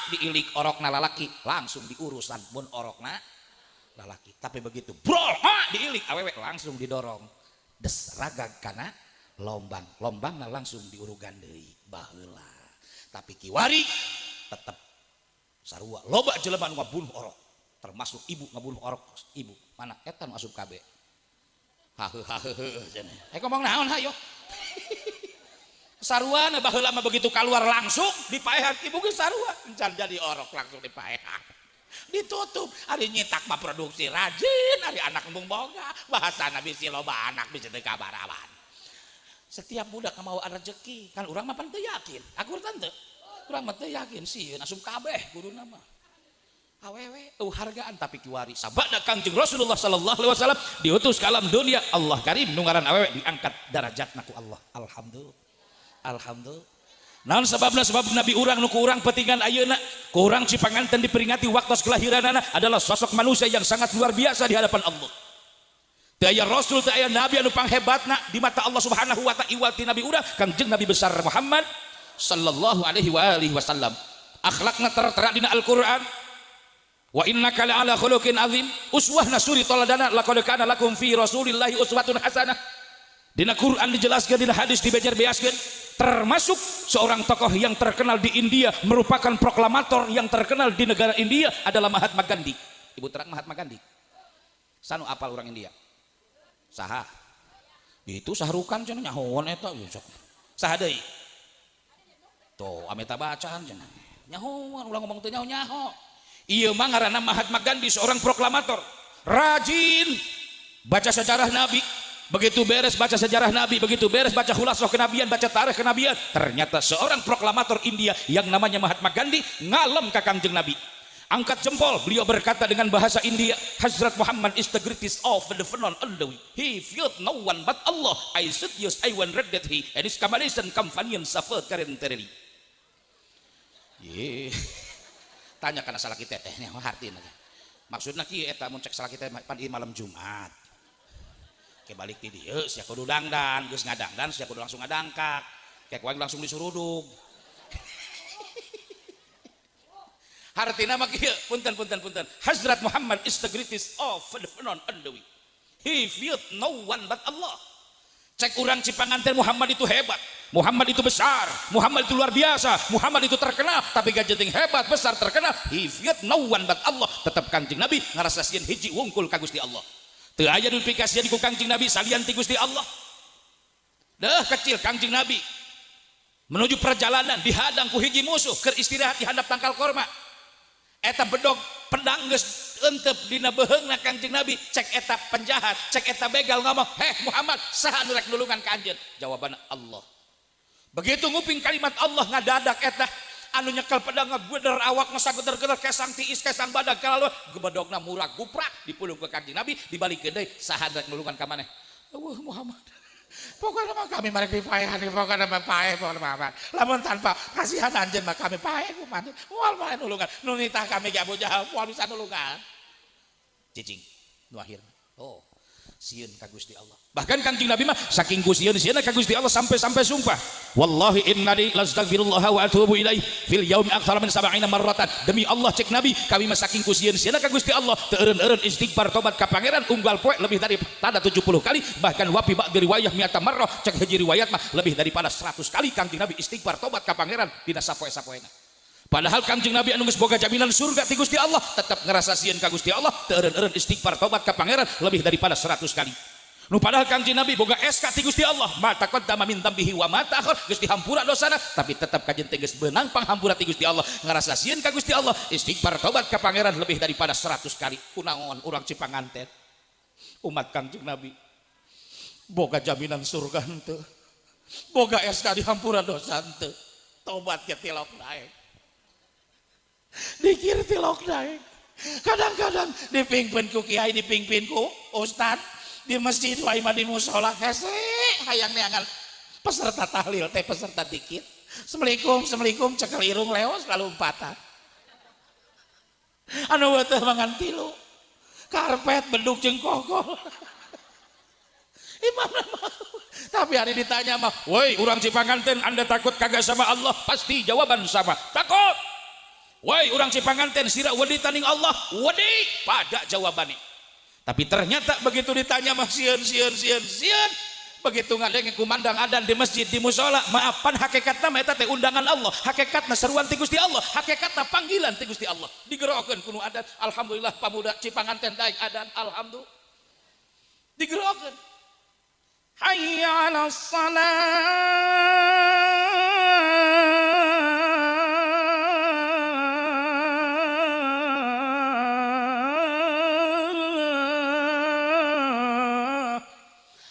Diilik orokna lalaki langsung diurusan mun orokna lalaki. Tapi begitu brol diilik awewe langsung didorong. Des ragag kana lombang. Lombangna langsung diurugan deui baheula. Tapi kiwari tetep sarua loba jelema nu ngabunuh orok, termasuk ibu ngabunuh orok. Ibu mana eta nu asup KB haheuh haheuh cenah. Ngomong naon hayo. Sarua baheula mah begitu keluar langsung dipaehan ibu ge sarua encan jadi orok langsung dipaehan. Ditutup ari nyitak mah produksi rajin ari anak embung boga bahasana bisi loba anak bisi teu kabarawan. Setiap budak mau rezeki kan urang mah pan teu yakin. Akur tante. Urang mah teu yakin sieun asup kabeh guruna mah. Awewe hargaan tapi kiwari sabada Kangjeng Rasulullah sallallahu alaihi wasallam diutus ka alam dunia Allah karim nu ngaran awewe diangkat darajatna ku Allah. Alhamdulillah. Alhamdulillah. Naon sababna sebab nabi urang nu ku urang petingan ayeuna ku urang Cipanganten diperingati waktu kelahiranana adalah sosok manusia yang sangat luar biasa di hadapan Allah. Teu aya rasul teu aya nabi anu panghebatna di mata Allah Subhanahu wa taala iwati nabi urang Kangjeng Nabi besar Muhammad sallallahu alaihi wa alihi wasallam. Akhlakna tertera dina Al-Qur'an. Wa innaka la'ala khuluqin azim. Uswahna suri toladana laqad kana lakum fi rasulillahi uswatun hasanah. Dina Quran dijelaskan, dina hadis dibejer-beaskeun. Termasuk seorang tokoh yang terkenal di India, merupakan proklamator yang terkenal di negara India adalah Mahatma Gandhi. Ibu terang Mahatma Gandhi. Sanu apal orang India? Saha? Itu Sahrukan cenah nyahoan eta sok. Saha deui? Tuh ameta bacaan cenah. Nyahoan ulah ngomong teu nyaho-nyaho. Ieu mah ngaranna Mahatma Gandhi, seorang proklamator. Rajin baca sejarah Nabi. Begitu beres baca sejarah Nabi, begitu beres baca khulasoh kenabian, baca tarikh kenabian, ternyata seorang proklamator India yang namanya Mahatma Gandhi ngalem ka Kangjeng Nabi. Angkat jempol, beliau berkata dengan bahasa India, Hazrat Muhammad is the greatest of the phenomenon on the way. He feared no one but Allah. I seduce I one read that he and his companion companion suffered currently. Ye. Tanya kana salaki tetehnya hartina. Maksudna kieu eta mun cek salaki teh pan ieu malam Jumat. Ke balik di dieu sia kudu dangdan, geus ngadangdan sia kudu langsung ngadangkak. Kayak ku aing langsung disurudug. Hartina mah kieu, punten punten punten. Hazrat Muhammad is the greatest of the phenomenon on the way. He feared no one but Allah. Cek urang Cipanganten Muhammad itu hebat, Muhammad itu besar, Muhammad itu luar biasa, Muhammad itu terkenal, tapi gajeting hebat, besar, terkenal, he feared no one but Allah. Tetap Kangjeng Nabi ngarasa sieun hiji wungkul ka Gusti Allah. Teu aya nu pikasieun ku Kangjeng Nabi salian ti Gusti Allah. Deuh kecil Kangjeng Nabi menuju perjalanan dihadang ku hiji musuh keur istirahat di handap tangkal korma. Eta bedog pedang geus entep dina beheungna Kangjeng Nabi, cek eta penjahat, cek eta begal ngomong, "Heh Muhammad, saha nu rek nulungan ka anjeun?" Jawabanna Allah. Begitu nguping kalimat Allah ngadadak eta anu nyekel pedang ngageder awakna sageder-geder kesang tiis kesang badag kalalu bedogna murag guprak dipulung ke Kangjeng Nabi dibalikeun deui, saha nu rek nulungan ka maneh? Eueuh Muhammad. Pokoknya mah kami mereka dipaehan, pokoknya mah paeh, pokoknya mah lamun tanpa kasihan anjeun mah kami paeh kumaha moal paeh nulungan nu nitah kami ge Abu Jahal moal bisa nulungan. Cicing nu akhirna. Oh, sieun ka Gusti Allah. Bahkan Kangjeng Nabi mah saking ku sieun-sieunna ka Gusti Allah sampai-sampai sumpah, wallahi innani lastaghfirullah wa atubu ilaih fil yaumi aktsara min sab'ina marratan. Demi Allah cek Nabi, kami mah saking ku sieun-sieunna ka Gusti Allah teu eureun-eureun istighfar tobat ka pangeran unggal poe lebih daripada 70 kali, bahkan wapi ba'di riwayah mi'ata marrah, cek hiji riwayat mah lebih daripada 100 kali Kangjeng Nabi istighfar tobat ka pangeran dina sapoe-sapoena. Padahal Kangjeng Nabi anu geus boga jaminan surga ti Gusti Allah tetap ngerasa sieun ka Gusti Allah teu eureun-eureun istighfar tobat ka pangeran lebih daripada 100 kali. Nu padahal Kangjeng Nabi boga SK ti Gusti Allah, ma taqaddama min dzambihi wa ma ta'akhkhar, geus dihampura dosana, tapi tetap kajen teh geus beunang panghampura ti Gusti Allah, ngarasa sieun ka Gusti Allah, istighfar tobat ka pangeran lebih daripada 100 kali. Kunaon urang Cipanganten umat Kangjeng Nabi boga jaminan surga henteu, boga SK dihampura dosa henteu, tobat ge tilok daek. Dikir tilok daek. Kadang-kadang dipingpin ku kiai, dipingpin ku ustad di masjid wae mah di musala hese hayang neangan peserta tahlil teh peserta dikit. Assalamualaikum, assalamualaikum cekel irung leos lalu empatan. Anu teh mangan tilu. Karpet beduk jeung kokol. Imam mau. Tapi hari ditanya mah, "Woi, urang Cipanganten, Anda takut kagak sama Allah?" Pasti jawaban sama. Takut. Woi, urang Cipanganten sira wedi tanding Allah? Wedi. Pada jawabannya. Tapi ternyata begitu ditanya mah sieun sieun sieun sieun. Begitu ngadenge kumandang adan di masjid di musala, maafan hakikatna mah eta teh undangan Allah, hakikatna seruan ti Gusti Allah, hakikatna panggilan ti Gusti Allah. Digerokeun kuno adan, alhamdulillah pamuda Cipanganten daek adan, alhamdulillah. Digerokeun. Hayya 'alas salat.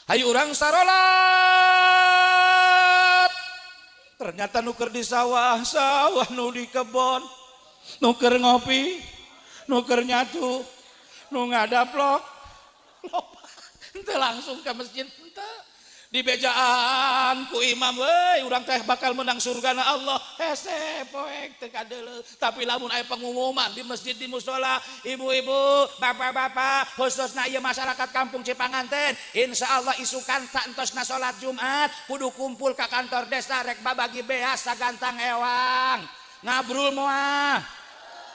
Hayu urang sarolat. Ternyata nuker di sawah, sawah nu di kebon, nuker ngopi, nuker nyatu, nu ngadaplok, loba. Henteu langsung ke masjid henteu. Dibejaan ku imam euy, urang teh bakal menang surgana Allah. Hese poek teu kadeuleu. Tapi lamun aya pengumuman di masjid di musala, ibu-ibu, bapak-bapak, khususna ieu masyarakat kampung Cipanganten, insyaallah isukan tak entosna salat Jumat, kudu kumpul ka kantor desa rek babagi beas sagantang ewang. Ngabrul moal,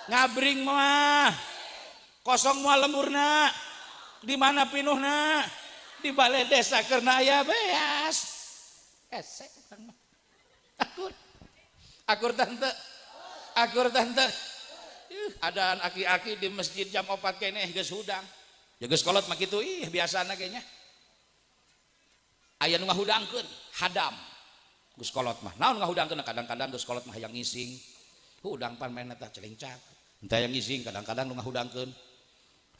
ngabring moal, kosong moal lemburna, di mana pinuhna? Di balai desa karena aya beas. Hese urang mah. Akur. Akur tante. Akur tante. Adaan aki-aki di masjid jam 4 keneh geus hudang. Ya geus kolot mah kitu ih biasana kayaknya. Aya nu ngahudangkeun, hadam. Geus kolot mah. Naon ngahudangkeun kadang-kadang geus kolot mah hayang ngising. Hudang pan mainna tah celingcak. Entah yang ngising kadang-kadang nu ngahudangkeun.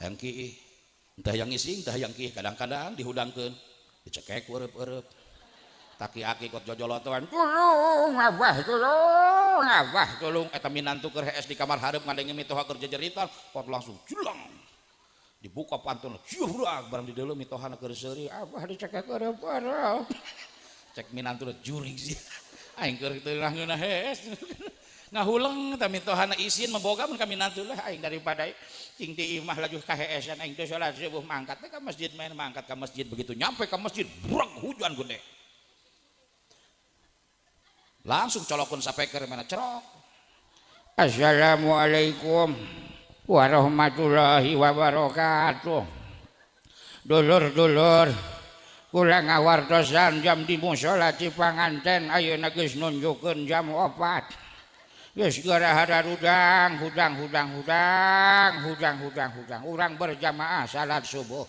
Hayang kiih. Entah yang ngising, entah yang kiih, kadang-kadang dihudangkeun, dicekek ureup-ureup. Taki-aki kot jojolotoan, tulung abah, tulung abah, tulung. Eta minantu keur hees di kamar hareup ngadenge mitoha keur jejeritan, kot langsung jelang. Dibuka pantun, jurag barang di deuleu mitohana keur seuri, abah dicekek ureup-ureup. Cek minantu jurig sih. Aing keur teu ngeunah hees. Ngahuleng eta mitohana isin memboga mun ka minantu lah aing daripada cing di imah laju kaheesan aing teh salat subuh mangkat teh ka masjid main mangkat ka masjid begitu nyampe ka masjid brek hujan gede langsung colokeun sapeker mana cerok. Assalamualaikum warahmatullahi wabarakatuh. Dulur-dulur kula ngawartosan jam di musala Cipanganten ayeuna geus nunjukeun jam 4. Geus gara-gara hudang, hudang, hudang, hudang, hudang, hudang, hudang. Urang berjamaah salat subuh.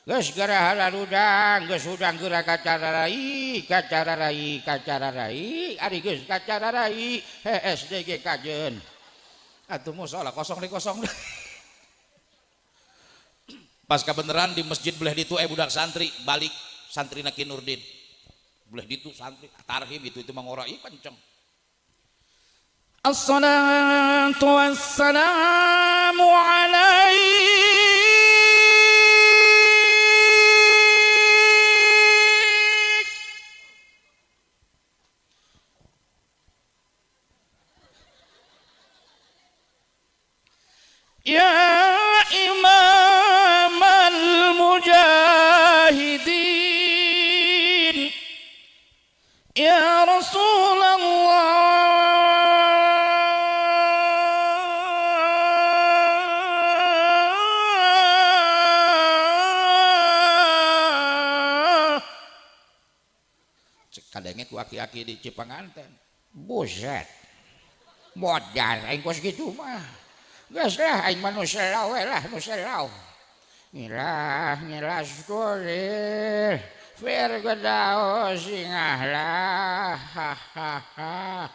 Geus gara-gara hudang, geus hudang geura kacararai, kacararai, kacararai, ari geus kacararai, HSDG kajeun. Atuh musala kosong di kosong. Pas kabeneran di masjid belah ditu budak santri balik santrina Ki Nurdin. Belah ditu santri tarhim itu mangora ieu kenceng. Assalatu wassalamu alaik ya imamal mujahidin ya Rasulullah. Kadangnya ku aki-aki di Cipanganten. Buset. Modal aing kos kitu mah. Geus lah aing mah nu selau we lah nu selau. Ngilah ngilas kulir. Fir gedao singah lah. Ha ha ha.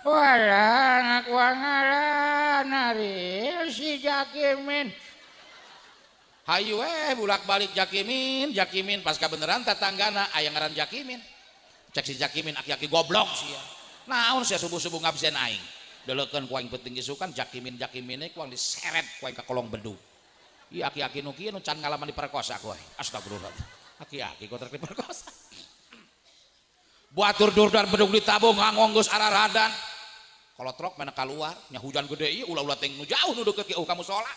Wala ngakuangala naril si Jakimin. Hayu we bulak-balik Jakimin, Jakimin pas kabeneran tatanggana aya ngaran Jakimin. Cek si Jakimin aki-aki goblok sia. Naon sia subuh-subuh ngabsen aing. Deleukeun ku aing penting isukan jakimin-jakimine ku aing diseret ku aing ka kolong bedug. Ieu aki-aki nu kieu nu can ngalaman diperkosa ku aing. Astagfirullah. Aki-aki kotor diperkosa. Batur durdan bedug ditabung ngangong geus araradan. Kolotrok mana keluar, nya hujan gede ieu ulah-ulah teh nu jauh nu deukeut ka musola.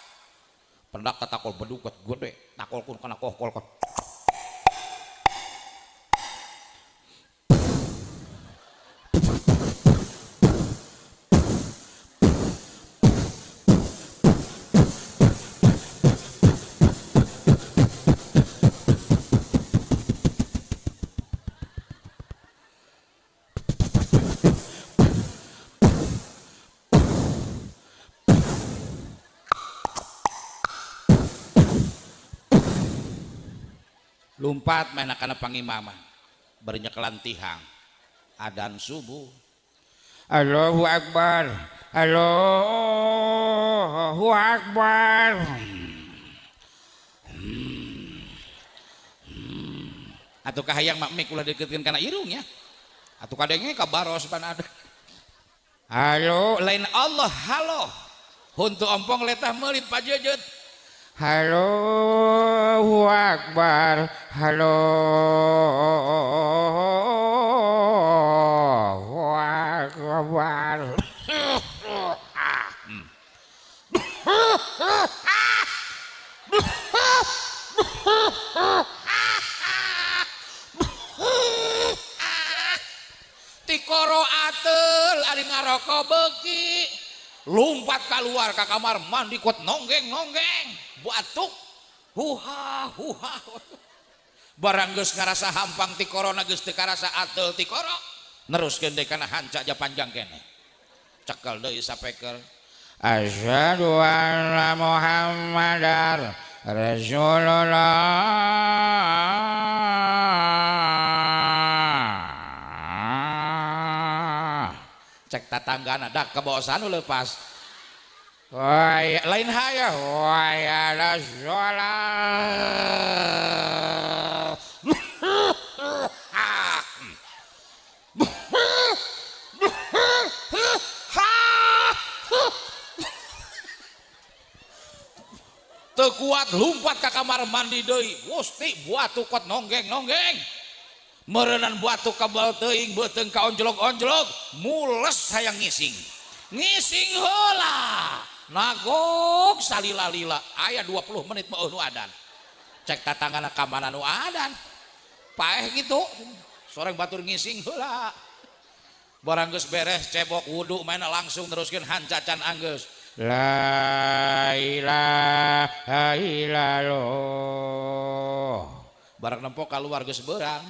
Pendak tatakol bedug gede, takolkeun kana kohkol. Lumpat main kana pangimaman bari nyekelan tihang adan subuh. Allahu akbar, Allahu akbar. Atuh kahayang mak mik ulah deukeuteun kana irung nya. Atuh kadenge ka baros pan ada. Halo lain Allah halo. Huntu ompong letah meulit pajejeut. Allahu akbar, Allahu akbar. Tikoro ateul ari ngaroko beuki. Lompat keluar ke kamar mandi kuat nonggeng-nonggeng batuk huha huha. Barang geus ngarasa hampang ti corona geus teu karasa ateul ti koro neruskeun deui kana hanca ja panjang keneh. Cekel deui sapeker. Asyhadu anna Muhammadar Rasulullah. Cek tatanggana dak kebosan lepas. Wah, lain haya. Wah, ala sholat. Teu kuat lompat ka kamar mandi deui. Gusti batu kuat nonggeng-nonggeng. Meureunan batu kabal teuing beuteung ka onjlog-onjlog, mules hayang ngising. Ngising heula. Nagog salila-lila aya 20 menit mah nu adan. Cek tatanggana ka mana nu adan. Paeh gitu. Soreng batur ngising heula. Barang geus beres cebok wudu maena langsung teruskeun hancacan anggeus. La ilaha illallah. Barang nempok keluar geus beurang.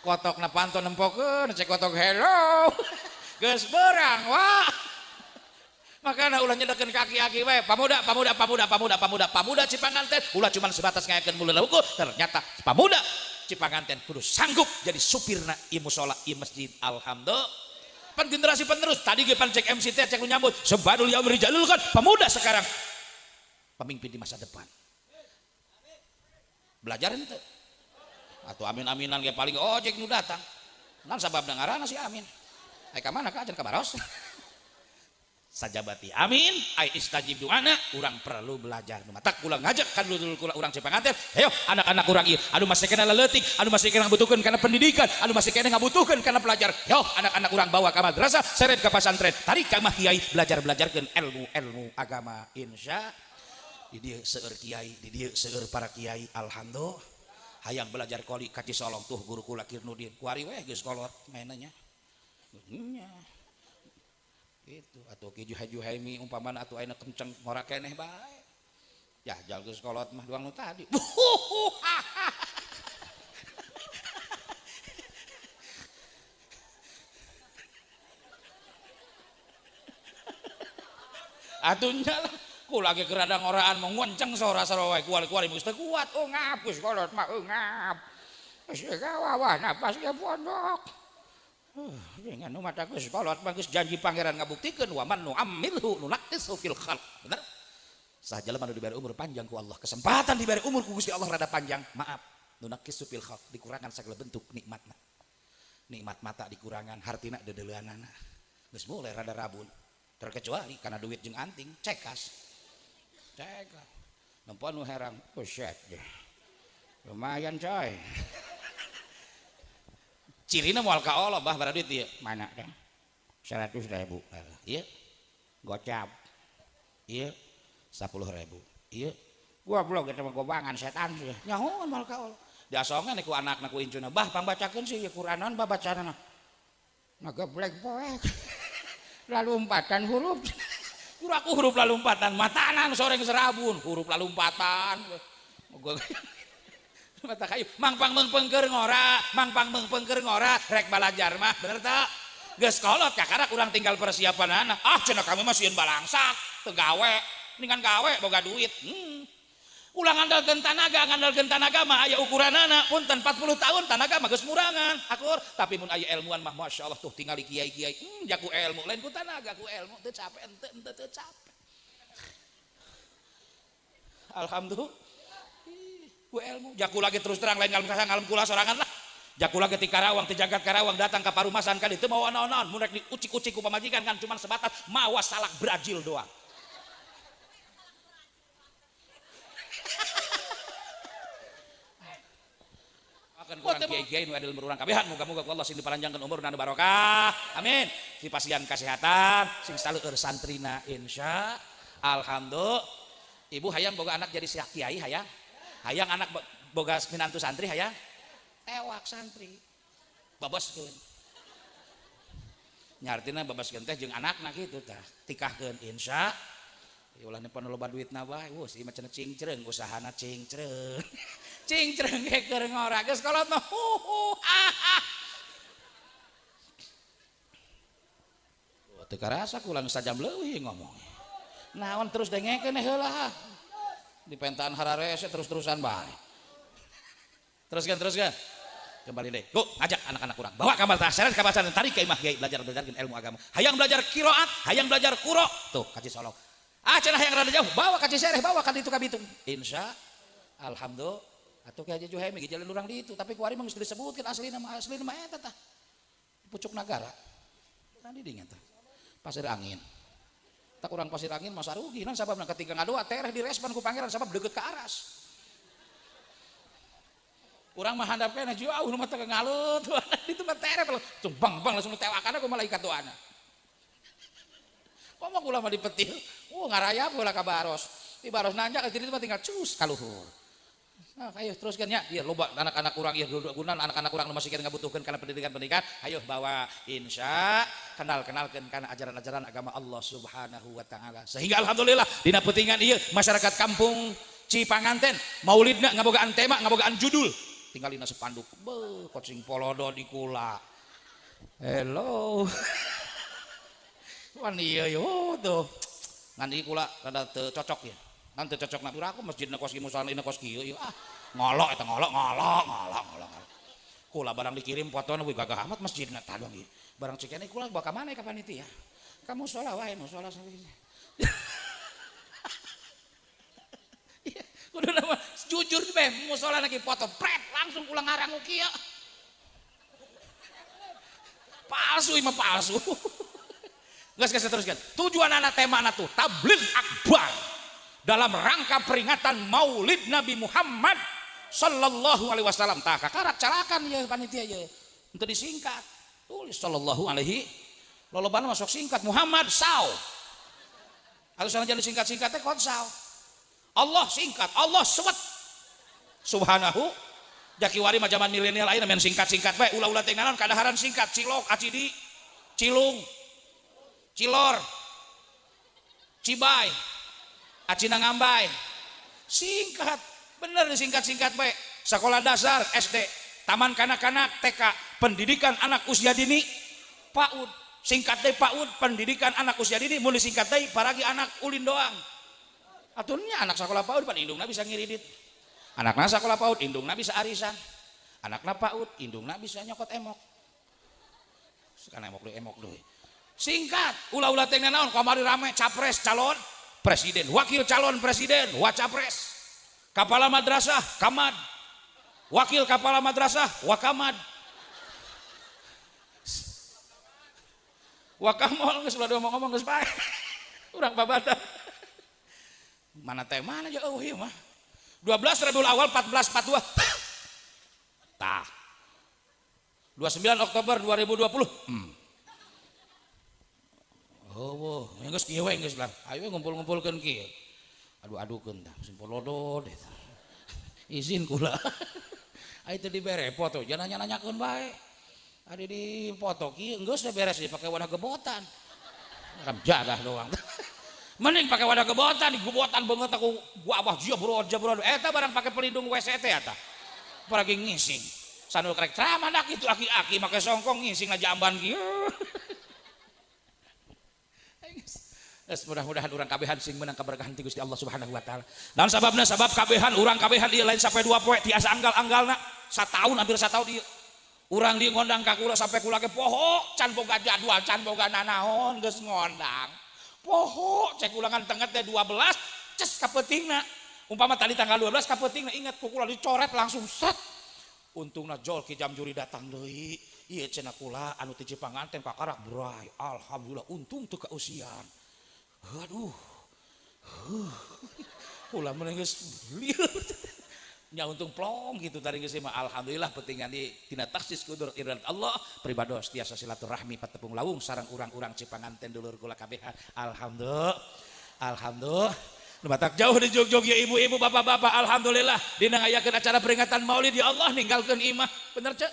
Kotokna panto nempokeun cek kotok hello. Geus beurang wah. Makana ulah nyedekeun kaki-aki we. Pamuda, pamuda, pamuda, pamuda, pamuda, pamuda Cipanganten ulah cuman sebatas ngayakeun muleuh hukum. Ternyata pamuda Cipanganten kudu sanggup jadi supirna ieu musala ieu masjid. Alhamdulillah. Pan generasi penerus tadi ge pan cek MC teh cek nu nyambut sebadul yaum rijalul kan pemuda sekarang pemimpin di masa depan. Belajar henteu? Atau amin-aminan ge paling ojek nu datang. Nan sababna ngaranna si Amin. Ai ka mana ka acan ka Baros? Sajabati amin, ai istajib du'ana, urang perlu belajar. Nu matak ulah ngajak kan dulur kula urang Cipanganten. Ayo anak-anak urang ieu, anu masih kena leutik, anu masih kena ngabutuhkeun kana pendidikan, anu masih kena ngabutuhkeun kana pelajar. Yo anak-anak urang bawa ka madrasah, seret ka pasantren, tarik ka mah kiai, belajar-belajarkeun ilmu-ilmu agama insya. Di dieu seueur kiai, di dieu seueur para kiai, alhamdulillah. Hayang belajar koli ka Cisolong tuh guru kula Kirnudin. Kuari we geus kolot mainnya. Nya. Itu atau Ki Juhaimi umpamana atuh ayeuna kenceng ngora keneh bae. Ya jal geus kolot mah duang nu tadi. Atuh nya lah kula ge kerada ngoraan mah ngonceng sora-sora wae kuali-kuali geus teu kuat. Oh ngap geus kolot mah ngap. Geus gawawah napas ge pondok. Dengan nu mata geus kolot mah geus janji pangeran ngabuktikeun wa man nu'ammilhu nunaqqisu fil khalq. Bener? Saha jelema nu diberi umur panjang ku Allah, kesempatan diberi umur ku Gusti Allah rada panjang, maaf, nunaqqisu fil khalq dikurangan segala bentuk nikmatna. Nikmat mata dikurangan, hartina deudeuleunana. Geus mulai rada rabun. Terkecuali karena duit jeung anting, cekas. Cekas. Nempo nu herang, buset. Lumayan coy. Cirina moal ka Allah bah bara duit ieu. Mana teh? 100.000. Ieu gocap. Ieu 10.000. Ieu goblok eta mah gobangan setan sih. Nyahoan moal ka Allah. Diasongan ku anakna ku incuna, bah pangbacakeun sih ieu Qur'anan bah bacaanana. Ngageblek poek. Lalumpatan huruf. Kuraku huruf lalumpatan, matanan sore geus rabun, huruf lalumpatan. Mata kayu, mangpang meungpeungkeur ngora, mangpang meungpeungkeur ngora, rek balajar mah, bener teu? Geus kolot kakarak urang tinggal persiapanana. Ah cenah kami mah sieun balangsak, teu gawe, ningan gawe boga duit. Ulah ngandalkeun tanaga mah aya ukuranana, punten 40 tahun tanaga mah geus murangan, akur. Tapi mun aya ilmuan mah masyaallah tuh tingali kiai-kiai, jaku ilmu, lain ku tanaga ku ilmu, teu capek henteu teu capek. Alhamdulillah. Ku ilmu, jaku lagi terus terang lain ngalem ngalem kula sorangan lah. Jaku lagi ti Karawang, ti jagat Karawang datang ka parumasan kan itu mawa naon-naon, mun rek diucik-ucik ku pamajikan kan cuman sebatas mawa salak Brazil doang. Kurang kiai-kiai nu adil urang kabehan muga-muga ku Allah sing diparanjangkeun umurna anu barokah. Amin. Dipasihan kasehatan, sing saleueur santrina insya alhamdulillah. Ibu hayang boga anak jadi kiai hayang. Hayang anak boga minantu santri hayang. Tewak santri. Babaskeun. Nyartina babaskeun teh jeung anakna kitu tah. Tikahkeun insya. Ulah nepan loba duitna bae. Wah, ieu mah cenah cingcreung usahana cingcreung. Cingcreung ge keur ngora geus kolot mah hu hu ah ah. Teu karasa kula geus sajam leuwih ngomong. Naon terus dengekeun heula. Di pentaan hararese terus-terusan bae. Teruskan teruskan. Kembali deh. Go, ngajak anak-anak urang. Bawa ka madrasah, ka madrasah, tarik ka imah kiai belajar-belajarkeun ilmu agama. Hayang belajar qiraat, hayang belajar qura. Tuh, ka Cisolok. Ah cenah yang rada jauh, bawa ka Cisereh, bawa ka ditu ka Bitung. Insya alhamdulillah. Atuh Ki Haji Juhaimi ge jalan urang di itu, tapi kuari mah geus disebutkeun aslina mah eta tah. Pucuk nagara. Tadi dingin tah. Pasir angin. Tak urang pasir angin masa rugi nan sababna ketika ngadoa tereh direspon ku pangeran sabab deukeut ka aras. Urang mah handap keneh jauh nu mah teu ngalut. Ditu mah tereh langsung bang bang langsung ditewakan ku malaikat doana. Komo kula mah dipetil, ngarayap kula ka baros. Di baros nanjak jadi itu mah tinggal cus ka luhur. Nah, ayo teruskan ya. Iya loba anak-anak urang ieu gunan anak-anak urang nu masih keneh ngabutuhkeun kana pendidikan-pendidikan, ayo bawa insya kenal-kenalkeun kana ajaran-ajaran agama Allah Subhanahu wa taala. Sehingga alhamdulillah dina peutingan ieu masyarakat kampung Cipanganten maulidna ngabogaan tema, ngabogaan judul. Tinggalina sepanduk. Beuh, kocing polodo di kula. Hello. Wan iya yo tuh. Ngan ieu kula rada teu cocok ya. Ngan teu cocok na aku masjidna kos kieu musala kos kieu ieu ah. Ngolok eta ngolok ngolok ngolok ngolok. Kula barang dikirim fotona wih gagah amat masjidna tadong ieu. Barang cikene kula bawa ka mana ka panitia? Ka musala wae musala Iya, kudu nama jujur be musala lagi foto pret langsung kula ngarang kieu. Palsu ieu mah palsu. Geus geus teruskan. Tujuan anak tema anak tuh tabligh akbar dalam rangka peringatan Maulid Nabi Muhammad sallallahu alaihi wasallam. Tah kakarak calakan ya panitia ya. Untuk disingkat. Tulis sallallahu alaihi. Lolobana masuk singkat Muhammad saw. Atau sanajan disingkat-singkat teh kon saw. Allah singkat, Allah sewet. Subhanahu. Jaki wari mah zaman milenial ayeuna main singkat-singkat bae ulah-ulah teh naon kadaharan singkat cilok acidi cilung cilor cibai acina ngambai singkat bener disingkat-singkat bae. Sekolah dasar SD, taman kanak-kanak TK, pendidikan anak usia dini PAUD, singkat deui PAUD, pendidikan anak usia dini mun disingkat deui paragi anak ulin doang. Atunya anak sekolah PAUD pan indungna bisa ngiridit, anakna sekolah PAUD indungna bisa arisan, anakna PAUD indungna bisa nyokot emok. Sekarang emok deui emok deui. Singkat, ulah-ulah teh naon kamari rame capres calon presiden, wakil calon presiden, wacapres, kepala madrasah, kamad, wakil kepala madrasah, wakamad, Wakamol geus ulah diomong-omong geus paeh. Urang babatan. Mana teh mana aja eueuh ieu mah. 12 Rabiul Awal 1442. Tah. 29 Oktober 2020. Oh, geus kieu we geus lah. Ayo ngumpul-ngumpulkeun kieu. Adu-adukeun tah, simpul lodod eta. Izin kula. Aya teu dibere foto, jangan nanya-nanyakeun bae. Adi di foto kieu geus beres dipake wadah gebotan. Ram jadah doang. Mending pakai wadah gebotan, digebotan banget aku gua abah jabro jabro. Eta barang pakai pelindung WC teh eta. Apalagi ngising. Sanul krek ceramah dak itu aki-aki make songkong ngising ngajamban kieu. Geus mudah-mudahan urang kabehan sing menang kaberkahan ti Gusti Allah Subhanahu wa taala. Dan sababna sabab kabehan urang kabehan ieu lain sampai 2 poe tiasa anggal-anggalna. Sataun hampir sataun ieu. Urang di ngondang ka kula sampai kula ge poho can boga jadwal can boga nanaon geus ngondang. Poho cek ulangan tengah teh 12 ces kapeutingna. Umpama tadi tanggal 12 kapeutingna ingat ku kula dicoret langsung set. Untungna jol ki jam juri datang deui. Ieu cenah kula anu ti Cipanganten kakarak bray. Alhamdulillah untung teu kausian. Aduh. Kula mah geus lieur. Nya untung plong gitu tadi geus mah alhamdulillah pentingan di tina taksis kudur irat Allah pribados tiasa silaturahmi patepung lawung sareng urang-urang Cipanganten dulur kula kabeh alhamdulillah alhamdulillah nu batak jauh di Jogjog ya ibu-ibu bapak-bapak alhamdulillah dina ngayakeun acara peringatan Maulid ya Allah ninggalkeun imah bener cek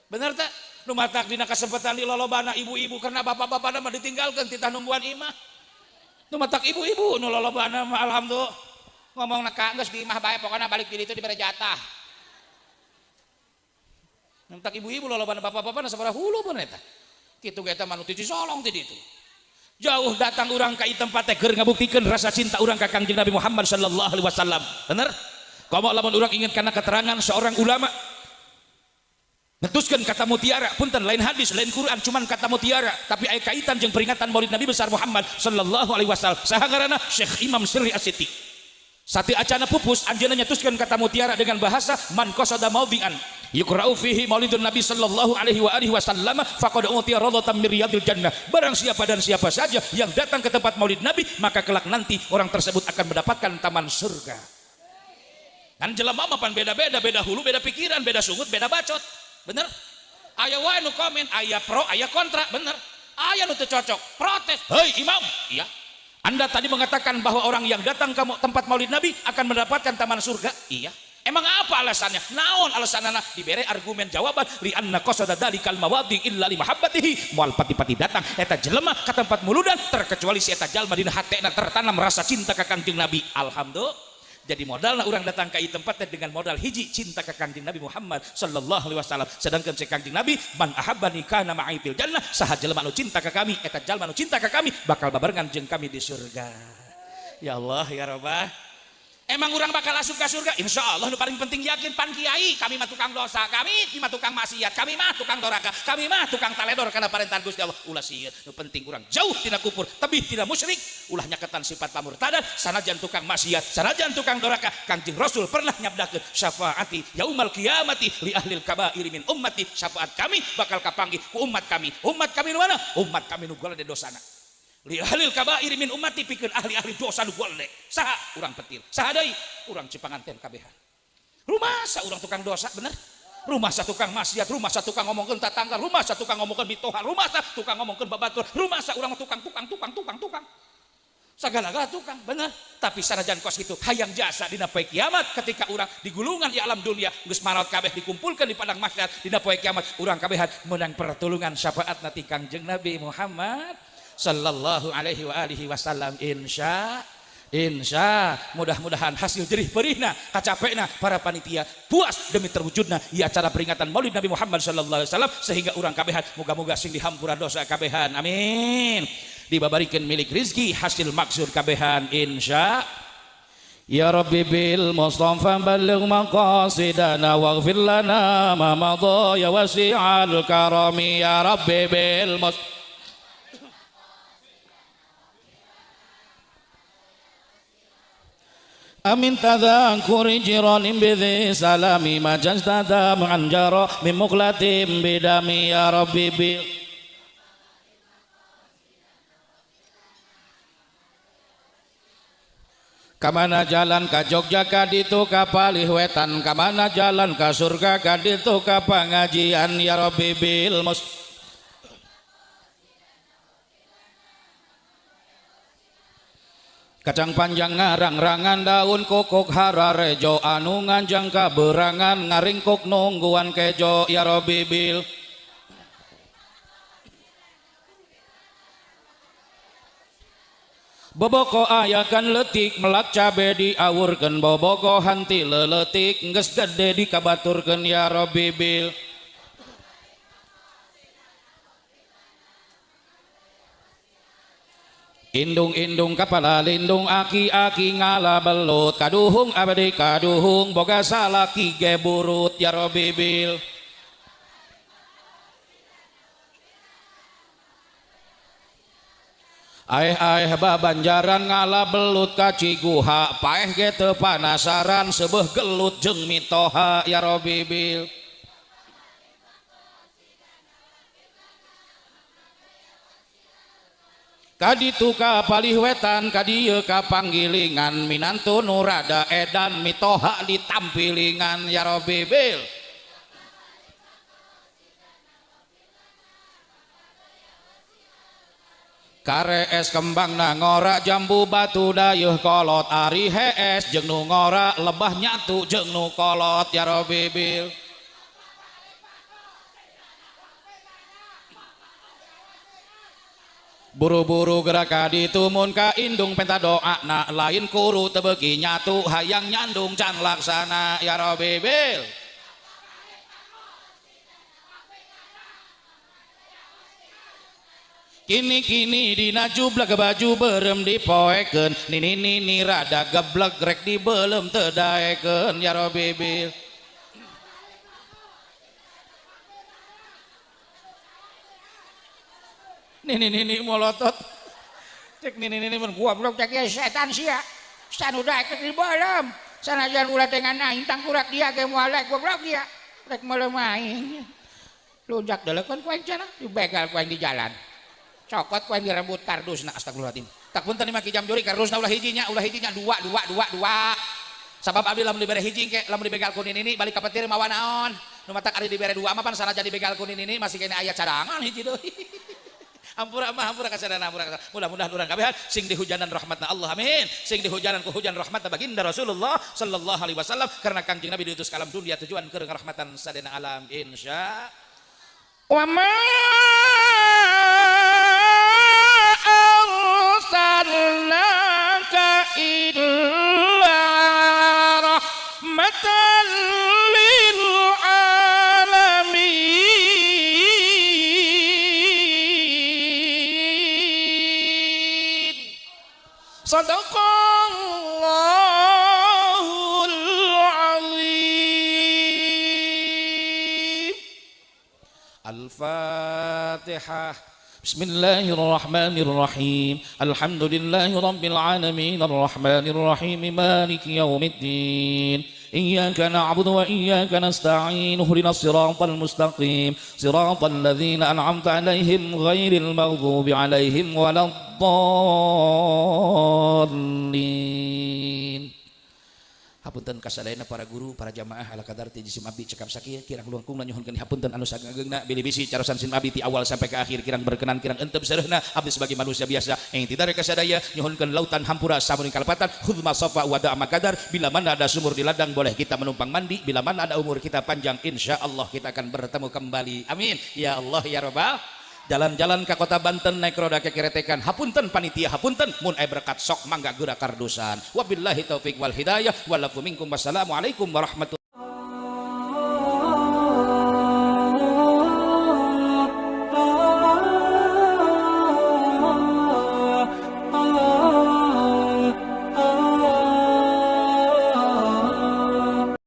bener teh nu matak dina kesempatan di lolobana ibu-ibu karena bapak-bapakna mah ditinggalkeun titah nungguan imah nu matak ibu-ibu nu lolobana mah alhamdulillah ngomong neka geus di imah bae pokona balik di ditu dibere jatah. Nentak ibu-ibu lolobana bapak-bapakna sabaraha hulu pun eta. Kitu ge eta mah nu ti Cisolong ti ditu. Jauh datang urang ka ieu tempat teh keur ngabuktikeun rasa cinta urang ka Kangjeng Nabi Muhammad sallallahu alaihi wasallam. Bener? Komo lamun urang ingat kana keterangan seorang ulama netuskeun kata mutiara, punten lain hadis, lain Quran, cuman kata mutiara, tapi aya kaitan jeung peringatan Maulid Nabi besar Muhammad sallallahu alaihi wasallam. Saha ngaranna? Syekh Imam Sirri As-Siti. Sati acana pupus anjeunna nyetuskeun kata mutiara dengan bahasa man qasada maudhi'an yuqra'u fihi maulidun nabi sallallahu alaihi wa alihi wasallam faqad utiya radatan min riyadil jannah. Barang siapa dan siapa saja yang datang ke tempat maulid nabi maka kelak nanti orang tersebut akan mendapatkan taman surga. Kan jelema mah pan beda-beda, beda hulu, beda pikiran, beda sungut, beda bacot. Bener? Aya wae nu komen, aya pro, aya kontra, bener. Aya nu teu cocok, protes. Hei imam, iya. Anda tadi mengatakan bahwa orang yang datang ke tempat maulid Nabi akan mendapatkan taman surga. Iya. Emang apa alasannya? Naon alasanana? Diberi argumen jawaban li anna qasada dalikal mawadi illa li mahabbatihi. Moal pati-pati datang eta jelema ka tempat muludan terkecuali si eta jalma dina hatena tertanam rasa cinta ka Kangjeng Nabi. Alhamdulillah. Jadi modalna urang datang ka ieu tempat teh dengan modal hiji cinta ka Kangjeng Nabi Muhammad sallallahu alaihi wasallam. Sedangkan si Kangjeng Nabi man ahabbani kana ma'i fil jannah, saha jelema anu cinta ka kami eta jalma anu cinta ka kami bakal babarengan jeung kami di surga. Ya Allah ya Rabbah. Emang urang bakal asup ka surga? Insya Allah nu paling penting yakin pan kiai, kami mah tukang dosa, kami mah tukang maksiat, kami mah tukang doraka, kami mah tukang taledor karena parentan Gusti Allah. Ulah sieun, nu penting urang jauh tina kufur, tebih tina musyrik, ulah nyaketan sifat pamurtadan, sanajan tukang maksiat, sanajan tukang doraka. Kangjeng Rasul pernah nyabdakeun syafaati yaumal qiyamati li ahlil kabairi min ummati, syafaat kami bakal kapanggih ku umat kami. Umat kami nu mana? Umat kami nu golede dosana. Li ahlil kabairi min ummati pikeun ahli-ahli dosa nu golede. Saha urang petil, saha deui urang Cipanganten kabehan. Rumasa urang tukang dosa bener? Rumasa tukang maksiat, rumasa tukang ngomongkeun tatangga, rumasa tukang ngomongkeun mitoha, rumasa tukang ngomongkeun babatur, rumasa urang tukang tukang tukang tukang tukang. Sagala-gala tukang, bener. Tapi sanajan kos kitu hayang jasa dina poe kiamat ketika urang digulungan di alam dunia geus maraot kabeh dikumpulkeun di padang mahsyar dina poe kiamat urang kabehan meunang pertulungan syafaatna ti Kangjeng Nabi Muhammad sallallahu alaihi wa alihi wasallam. Insya insya mudah-mudahan hasil jerih perihna kacapekna para panitia puas demi terwujudna ieu acara peringatan Maulid Nabi Muhammad sallallahu alaihi wasallam sehingga urang kabehan moga-moga sing dihampura dosa kabehan, amin, dibabarikeun milik rizki hasil maksud kabehan insya. Ya Rabbi bil Mustafa balligh maqasidana waghfir lana ma madha ya wasi'al karami. Ya Rabbi bil Mustafa Amin tadhakuri jiranin bidhi salami majastada ma'anjara min muqlatin bidami. Ya Rabbi bil Kamana jalan ka Jogja ka ditu ka palih wetan, kamana jalan ka surga ka ditu ka pangajian ya Rabbi bil mus. Kacang panjang ngarang-rangan daun kokok hararejo anu nganjang ka berangan ngaringkuk nungguan kejo ya Rabbi bil. Boboko ayakan letik melak cabe diawurkeun boboko hanti leletik geus gede dikabaturkeun ya Rabbi bil. Indung-indung kapala lindung aki-aki ngala belut kaduhung abdi kaduhung boga salaki ge burut ya Rabbi bil. Aeh-aeh babanjaran ngala belut ka Ciguha paeh ge teu panasaran seubeuh gelut jeung mitoha ya Rabbi bil. Kaditu ka palih wetan kadieu ka panggilingan minantu nu rada edan mitoha ditampilingan ya Rabbi bil. Kare es kembang na ngora jambu batu dayeuh kolot ari hees jeung nu ngora lebah nyatu jeung nu kolot ya Rabbi bil. Buru-buru gerak ka ditu mun ka indung penta doa na lain kuru teu beuki nyatu hayang nyandung can laksana ya Rabbi bil. Kini-kini dina jublag baju berem dipoekeun nini nini rada geblek rek dibelem teu daekeun ya Rabbi bil. Nini nini molotot cek nini nini mun goblok cek ieu setan sia sanu daekeun dibelem sanajan ulah teh ngan aing tangkurak dia ge moal goblok dia rek melem aing lunjak delekeun ku aing cenah dibegal ku aing di jalan cokot ku aing direbut kardusna astagfirullahaladzim. Tak punten mah ki jam juri kardusna ulah hijinya dua dua dua dua sabab abdi lamun dibere hiji ke lamun dibegal ku nini balik ka petir mawa naon nu matak ari dibere dua mah pan sanajan dibegal ku nini masih kene aya cadangan hiji deui. Ampura mah ampura kasadana ampura. Mudah-mudahan urang kabehan sing dihujanan rahmatna Allah amin. Sing dihujanan ku hujan rahmatna baginda Rasulullah sallallahu alaihi wasallam karena Kangjeng Nabi diutus ka alam dunia tujuan keur ngarahmatan sadayana alam insya. Wa ma arsalnaka illa rahmatan lil alamin. Sadaqallahul azim. Al-Fatihah. Bismillahirrahmanirrahim. Alhamdulillahi rabbil alamin arrahmanir rahim maliki yaumiddin. Iyyaka na'budu wa iyyaka nasta'in ihdinas siratal mustaqim siratal ladzina an'amta 'alaihim ghairil maghdubi 'alaihim waladdallin. Hapunten kasadayana para guru, para jamaah ala kadar ti jisim abdi cekap sakieu kirang langkung nyuhunkeun hapunten anu sageungna bilih bisi carosan sim abdi ti awal sampai ke akhir kirang berkenan kirang entep sareuhna abdi sebagai manusia biasa yang tidak kasadaya nyuhunkeun lautan hampura samuning kalepatan khudma safa wa da'a makadar. Bila mana ada sumur di ladang boleh kita menumpang mandi, bila mana ada umur kita panjang insyaallah kita akan bertemu kembali amin ya Allah ya rabbal. Jalan-jalan ke kota Banten naik roda kekeretekan hapunten panitia hapunten mun aya berkat sok mangga geura kardusan. Wabillahi taufik wal hidayah walafu minkum wassalamualaikum warahmatullahi.